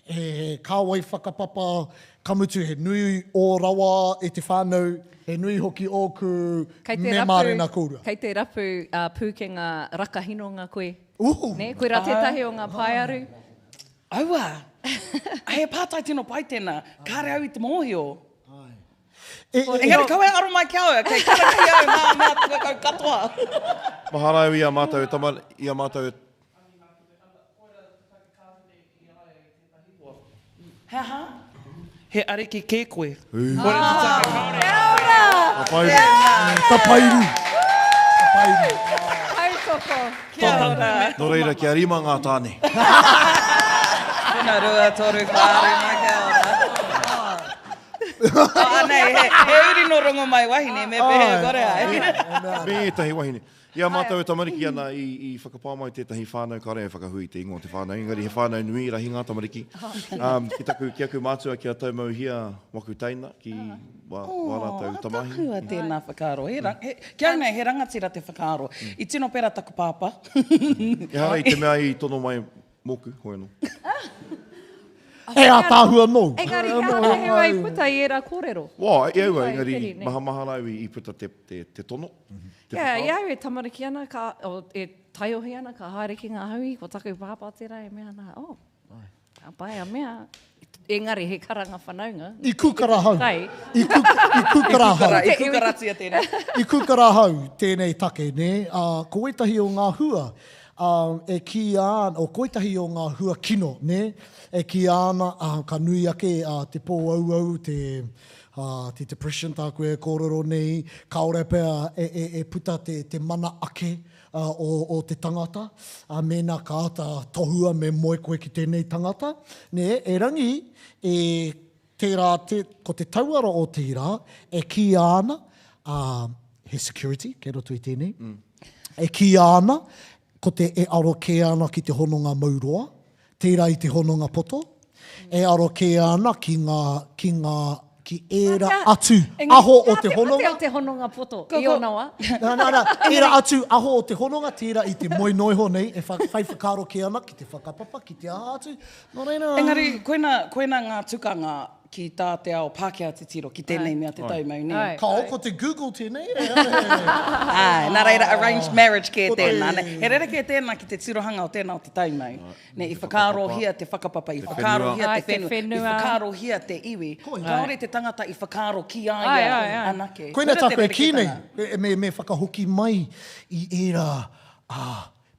He, he kāwai whakapapa, ka mutu he nui ō rawa e te whānau, he nui hoki ōku Kei te me rapu, mārena kōrua. kei te rapu uh, pūkenga rakahinonga koe. Ooh. Nē, koirā tētahi o ngā paearu. Aua! He pātai tino pai tēnā. Kāre au i te mōhio. E, e, Engari kaua e aro mai ki a au, kei karakia au ngā mea pūkau katoa. Mahara au i a mātou e tama, i a mātou e He aha? He ariki kē koe. Kia ora! Tapairu. Tapairu. Tapairu. Tautoko. Kia ora. Nō reira, kia rima ngā tāne. Tēnā, rua, toru, whā, rima, kia ora. Oh, anei, he, he uri nō Rongomaiwahine, me pēhea kore ai. Me ētahi wahine. I a mātou e tamariki ana, i whakapā mai tētahi whānau, kāore e whakahui i te ingoa o te whānau, engari he whānau nui, rahi ngā tamariki, ki taku, ki aku mātua kia taumauhia waku teina ki wā, wā rātou tamāhine. Oh, ataahua tēnā whakaaro. He, he, ki au nei, he rangatira te whakaaro. I tino pērā taku pāpā. Ehara i te mea i tono mai mōku, hoi anō. He ātaahua nōu. Engari, he aha te hua i puta i ērā kōrero? Wā, e aua, engari, mahamahara au i puta te tono, te Yeah, whakaaro. i au e tamariki ana, ka, o, e taiohi ana, ka haere ki ngā hui, ko taku pāpā tērā e mea ana, oh, ka pai a mea. Engari he karanga whanaunga. I kūkara hau. Kai. I, kū, i kūkara hau. I kūkaratia tēnei. I kūkara hau tēnei take, nē? Ā, ko wētahi o ngā hua, ā, e kīia ana, o ko ētahi o ngā hua kino, nē? E kīia ana, ā, ka nui ake, ā, te pōauau, te, ā, te depression tāku e kōrero nei, kāore pea e, e, e puta te, te mana ake, o, o te tangata, ā, mēnā ka āta tohua me moe koe ki tēnei tangata, nē, erangi, e, tērā, te, ko te tauara o tērā, e kīia ana, ā, he security kei roto i tēnei, e kīia ana, ko te e aro kē ana ki te hononga mau roa, tērā i te hononga poto, e aro kē ana ki ngā, ki ngā, ki ērā atu aho o te hononga. Engari, he aha te mate o te hononga poto i ōna wā? Nā, nā, nā, ērā atu aho o te hononga, tērā i te moe noa iho nei, e whai whakaaro kē ana ki te whakapapa, ki te aha atu, nō reira. Engari, koina, koina ngā tukanga ki tā te ao Pākehā titiro ki tēnei mea te taumau, nē? Ka oko te Google tēnei, e. Āe, nā reira arranged marriage kē tēnā, nē. He rerekē tēnā ki te tirohanga o tēnā o te taumau. Nē, i whakaarohia te whakapapa, i whakaarohia te whenua, i whakaarohia te iwi. Kāore te tangata i whakaaro ki a ia anake. Koina tāku e kī nei, me whakahoki mai i ērā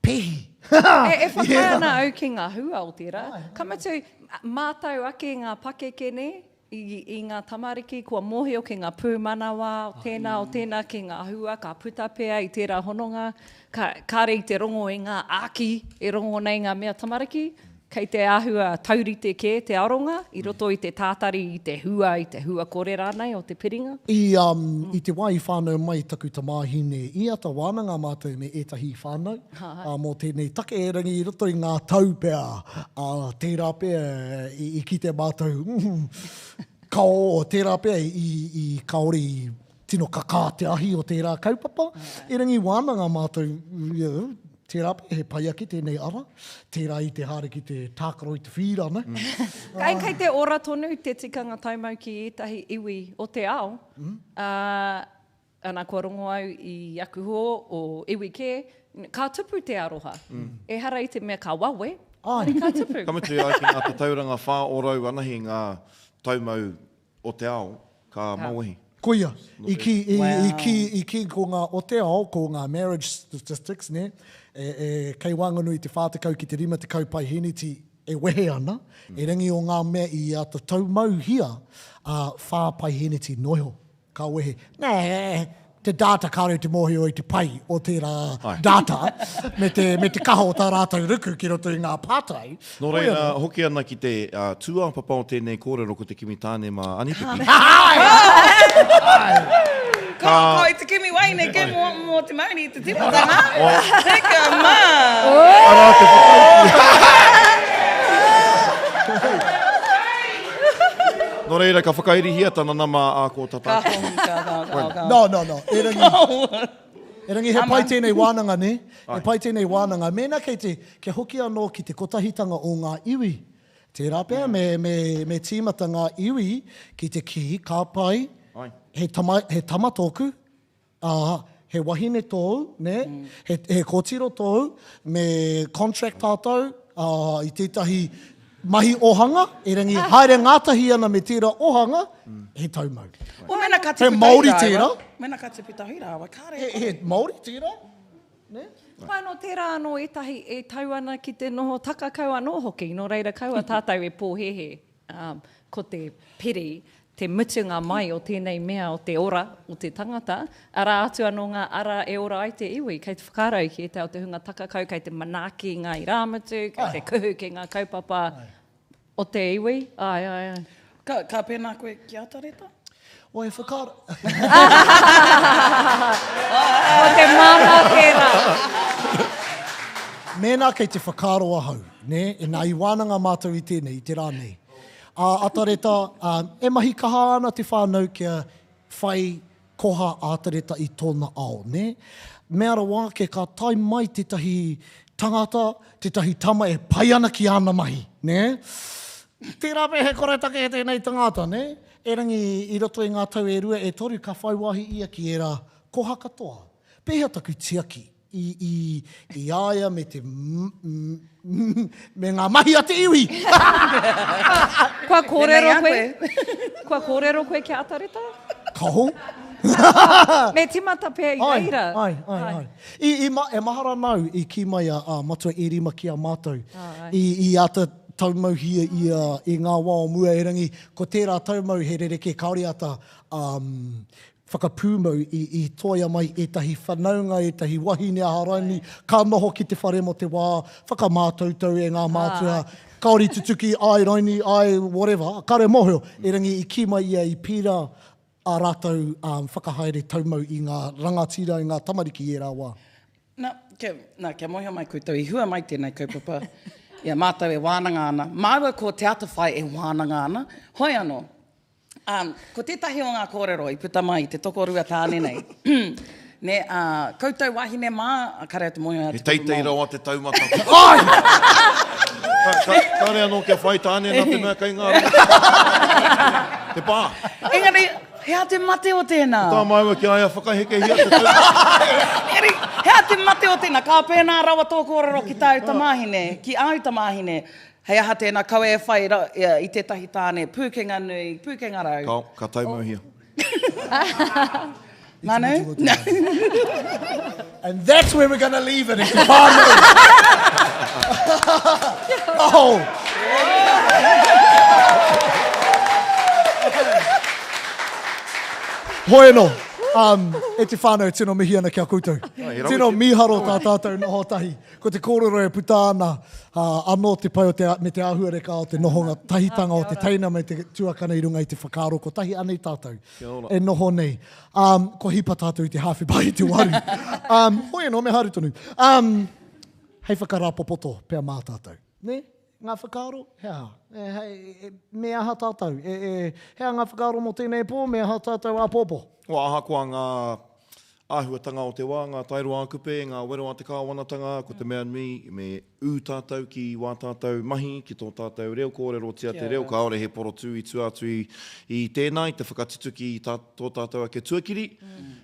pēhi. E whakaae ana au ki ngā hua o tērā. Ka mutu, mātau ake ngā pakeke, nē, i ngā tamariki kua mōhio ki ngā pūmanawa o tēnā, o tēnā, ki ngā hua ka puta pea i tērā hononga, ka, kāre i te rongo i ngā āki e rongo nei ngā mea tamariki, kei te āhua taurite kē te aronga i roto i te tātari i te hua, i te hua kore rānei o te piringa. I, i te wā i whānau mai taku tamāhine, i āta wānanga mātou me ētahi whānau, ā, mō tēnei take, erangi i roto i ngā tau pea, ā, tērā pea i, i kite mātou, mm, kao, tērā pea i, i, kāore i tino kakā te ahi o tērā kaupapa, erangi wānanga mātou, yeah, tērā pea he pai ake tēnei ara, tērā i te haere ki te tākaro i te whīra, ne? Kei, kei te ora tonu te tikanga taumau ki ētahi iwi o te ao, ā, Ana, kua rongo au i aku hoa o iwi kē, ka tupu te aroha. Ehara i te mea ka wawe, engari ka tupu. Ka mutu e ai ki ngā tatauranga 4% anahe ngā taumau o te ao ka mawehi. Koia, i kī, i, i kī, i kī ko ngā o te ao, ko ngā marriage statistics, nē, e, e, kei waenganui i te 40 ki te 50 paihēneti e wehe ana, erangi o ngā mea i āta taumauhia, ā, whā paihēneti noa iho. Ka wehe, nē, te data kāore i te mōhio i te pai o tērā data me te, me te kaha o tā rātou ruku ki roto i ngā pātai. Nō reira, hoki ana ki te tūāpapa o tēnei kōrero ko te kimi tāne mā Anipiki. Ka Ko i te kimi waine ke mō, mō te mauri i te tīmatanga. Teka mā! Arā te whakautu. Nō reira, ka whakairihia tana nama ā kō tata ake. Ka, ka, ka, ka. No, no, no. Erangi, erangi he pai tēnei wānanga, nē? He pai tēnei wānanga. Mēnā kei te, kia hoki anō ki te kotahitanga o ngā iwi, tērā pea me, me, me tīmata ngā iwi ki te kī, ka pai, he tama, he tama tōku, Ā, he wahine tōu, nē, he, he kōtiro tōu, me contract tātou, ā, i tētahi mahi ohanga, erangi haere ngātahi ana me tērā ohanga, he taumau. Well, mena ka He tipu tahi Māori rāua. tērā. Mena ka tipu tahi rāua, kāre He, e he kore. Māori tērā, nē? Whai anō, tērā anō ētahi e tau ana ki te noho takakau anō hoki, nō reira kaua tātou e pōhēhē. Ā, ko te piri, te mutunga mai o tēnei mea o te ora o te tangata, arā atu anō ngā ara e ora ai te iwi. Kei te whakaaro ki ētahi o te hunga takakau kei te manaaki i ngā irāmutu, kei te kuhu ki ngā kaupapa o te iwi. Āe, āe, āe. Ka, ka pēnā koe ki a Tareta? O, e whakaaro. Ko te māmā tērā. Mēnā kei te whakaaro ahau, nē, nā i wānanga mātou i tēnei, i te rā nei. Ā, Atareta, ā, e mahi kaha ana te whānau kia whai koha a Atareta i tōna ao, nē. Mea rawa ake ka tae mai tētahi tangata, tētahi tama e pai ana ki āna mahi, nē. Tērā pea he koretake tēnei tangata, nē? Erangi i roto i ngā tau e rua, e toru ka whai wāhi ia ki ērā koha katoa. Pēhea taku tiaki i, i, i a ia me te, me ngā mahi a te iwi? Kua kōrero koe? Kua kōrero koe ki a Atareta? Kaho. Me timata pea i reira. Ai, ai, ai. I, i, e mahara ana au i kī mai a, a Matua Erima ki a mātou. I, i āta taumauhia ia i ngā wā o mua erangi, ko tērā taumau he rerekē kāore āta um, whakapūmau i, i toia mai ētahi whanaunga, ētahi wahine aha raini, ka noho ki te whare mō te wā, whakamātautau e ngā mātua, kāore i tutuki, ai raini, ai whatever, kāore mōhio, erangi i kī mai ia i pērā ā rātou whakahaere taumau i ngā rangatira, i ngā tamariki i ērā wā. Nā, kia, nā, kia mōhio mai koutou, i hua mai tēnei kaupapa i a mātou e wānanga ana, māua ko Te Atawhai e wānanga ana, hoi anō, um, ko tētahi o ngā kōrero i puta mai i te tokorua tāne nei, nē, ā, koutou wāhine mā, kāre au te mōhio He te kupu teitei Māori. rawa te taumata. Ai! Ka, ka, kāre anō kia whai tāne nā te mea kei ngā rangatira. Te pā. Engari, he aha te mate o tēnā? Ko tā māua ki a ia, whakahekehia te taumata. Engari, he aha te mate o tēnā? Ka pēnā rawa tō kōrero ki tāu tamāhine, ki āu tamāhine. Hei aha tēnā, kaua e whai i tētahi tāne pūkenga nui, pūkenga rau. Ka, ka taumauhia. Manu? And that's where we're going to leave it, e te whānau. Oh! Hoi anō, um, e te whānau, tino mihi ana ki a koutou. Tino mīharo tā tātou noho tahi. Ko te kōrero e puta ana, ā, anō te pai o te, me te āhuareka o te nohonga tahitanga o te teina me te tuakana i runga i te whakaaro kotahi anei tātou e noho nei. Ā, kua hipa tātou i te hāwhe pai i te waru. Ā, hoi anō, me haere tonu. Ā, hei whakarāpopoto pea mā tātou. Nē? Ngā whakaaro? He aha? E, e, me aha tātou? E, e, he aha ngā whakaaro mō tēnei pō? Me aha tātou āpōpō? Well, ahakoa ngā āhuatanga o te wā, ngā taero ā-kupe, ngā wero a te kāwanatanga, ko te mea nui, me ū tātou ki wā tātou mahi, ki tō tātou reo, kōrerotia te reo, kāore he porotū i tua atu i, i tēnā, i te whakatutuki i tā, tō tātou ake tuakiri,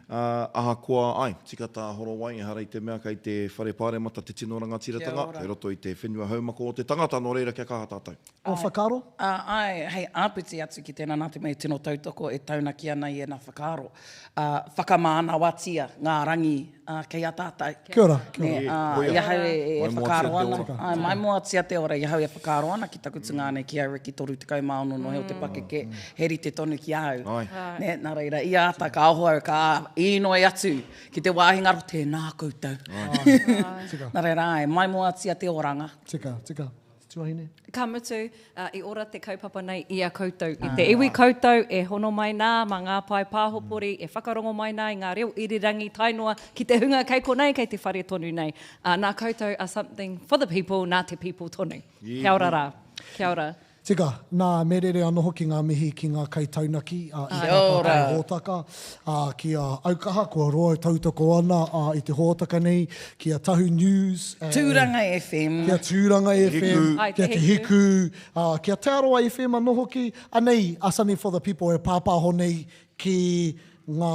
ā, ahakoa, āe, tika tā Horowai, ehara i te mea kei te Whare Pāremata te tino rangatiratanga, kei roto i te whenua haumako o te tangata, nō reira kia kaha tātou. Ō whakaaro? Ā, āe, hei āpiti atu ki tēnā nā te mea e tino tautoko, e taunaki ana i ēnā whakaaro. Ā, whakamānawatia ngā rangi, ā, kei a tātou. Kia ora, kia ora. Nē, ā, i ahau e, e whakaaro ana, āe, maimoatia te ora, i ahau e whakaaro ana ki taku tungāne, ki a Ricky 36 nohe o te pakeke, he rite tonu ki a au. Nē, nā reira, i āta ka oho au, ka īnoi atu ki te wāhi ngaro, tēnā koutou. Nā reira, āe, maimoatia te oranga. Tika, tika. Tuahine. Ka mutu, i ora te kaupapa nei i a koutou, i te iwi koutou e hono mai nā mā ngā pae pāhopori, e whakarongo mai nā i ngā reo irirangi tae noa ki te hunga kei konei, kei te whare tonu nei. Nā koutou a Something for the People, nā te people tonu. Kia ora rā. Kia ora. Tika, nā, me rere anō hoki ngā mihi ki ngā kaitaunaki i tā tātou hōtaka, ā, ki a Aukaha, kua roa e tautoko ana i te hōtaka nei, ki a Tahu News, Tūranga FM. Ki a Tūranga FM, ki a Te Hiku, ā, ki a Te Arawa FM anō hoki, anei a Something for the People e pāpāho nei ki ngā,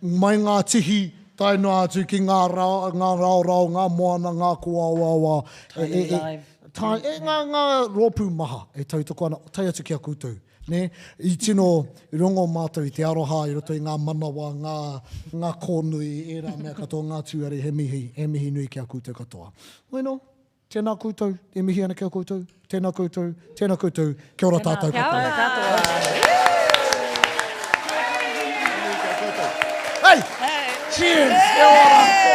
mai ngā tihi tae noa atu ki ngā ra, ngā raorao, ngā moana, ngā kōaoaoa, e, e, e, tae, e, ngā, ngā rōpū maha e tautoko ana, tae atu ki a koutou, nē? I tino rongo mātou i te aroha i roto i ngā manawa, ngā, ngā kōnui, ērā mea katoa, ngā tūare, he mihi, he mihi nui ki a koutou katoa. Bueno. Tēnā koutou, e mihi ana ki a koutou, tēnā koutou, tēnā koutou, kia ora tātou katoa. Kia ora katoa. Hey! Cheers! Kia ora! Hey!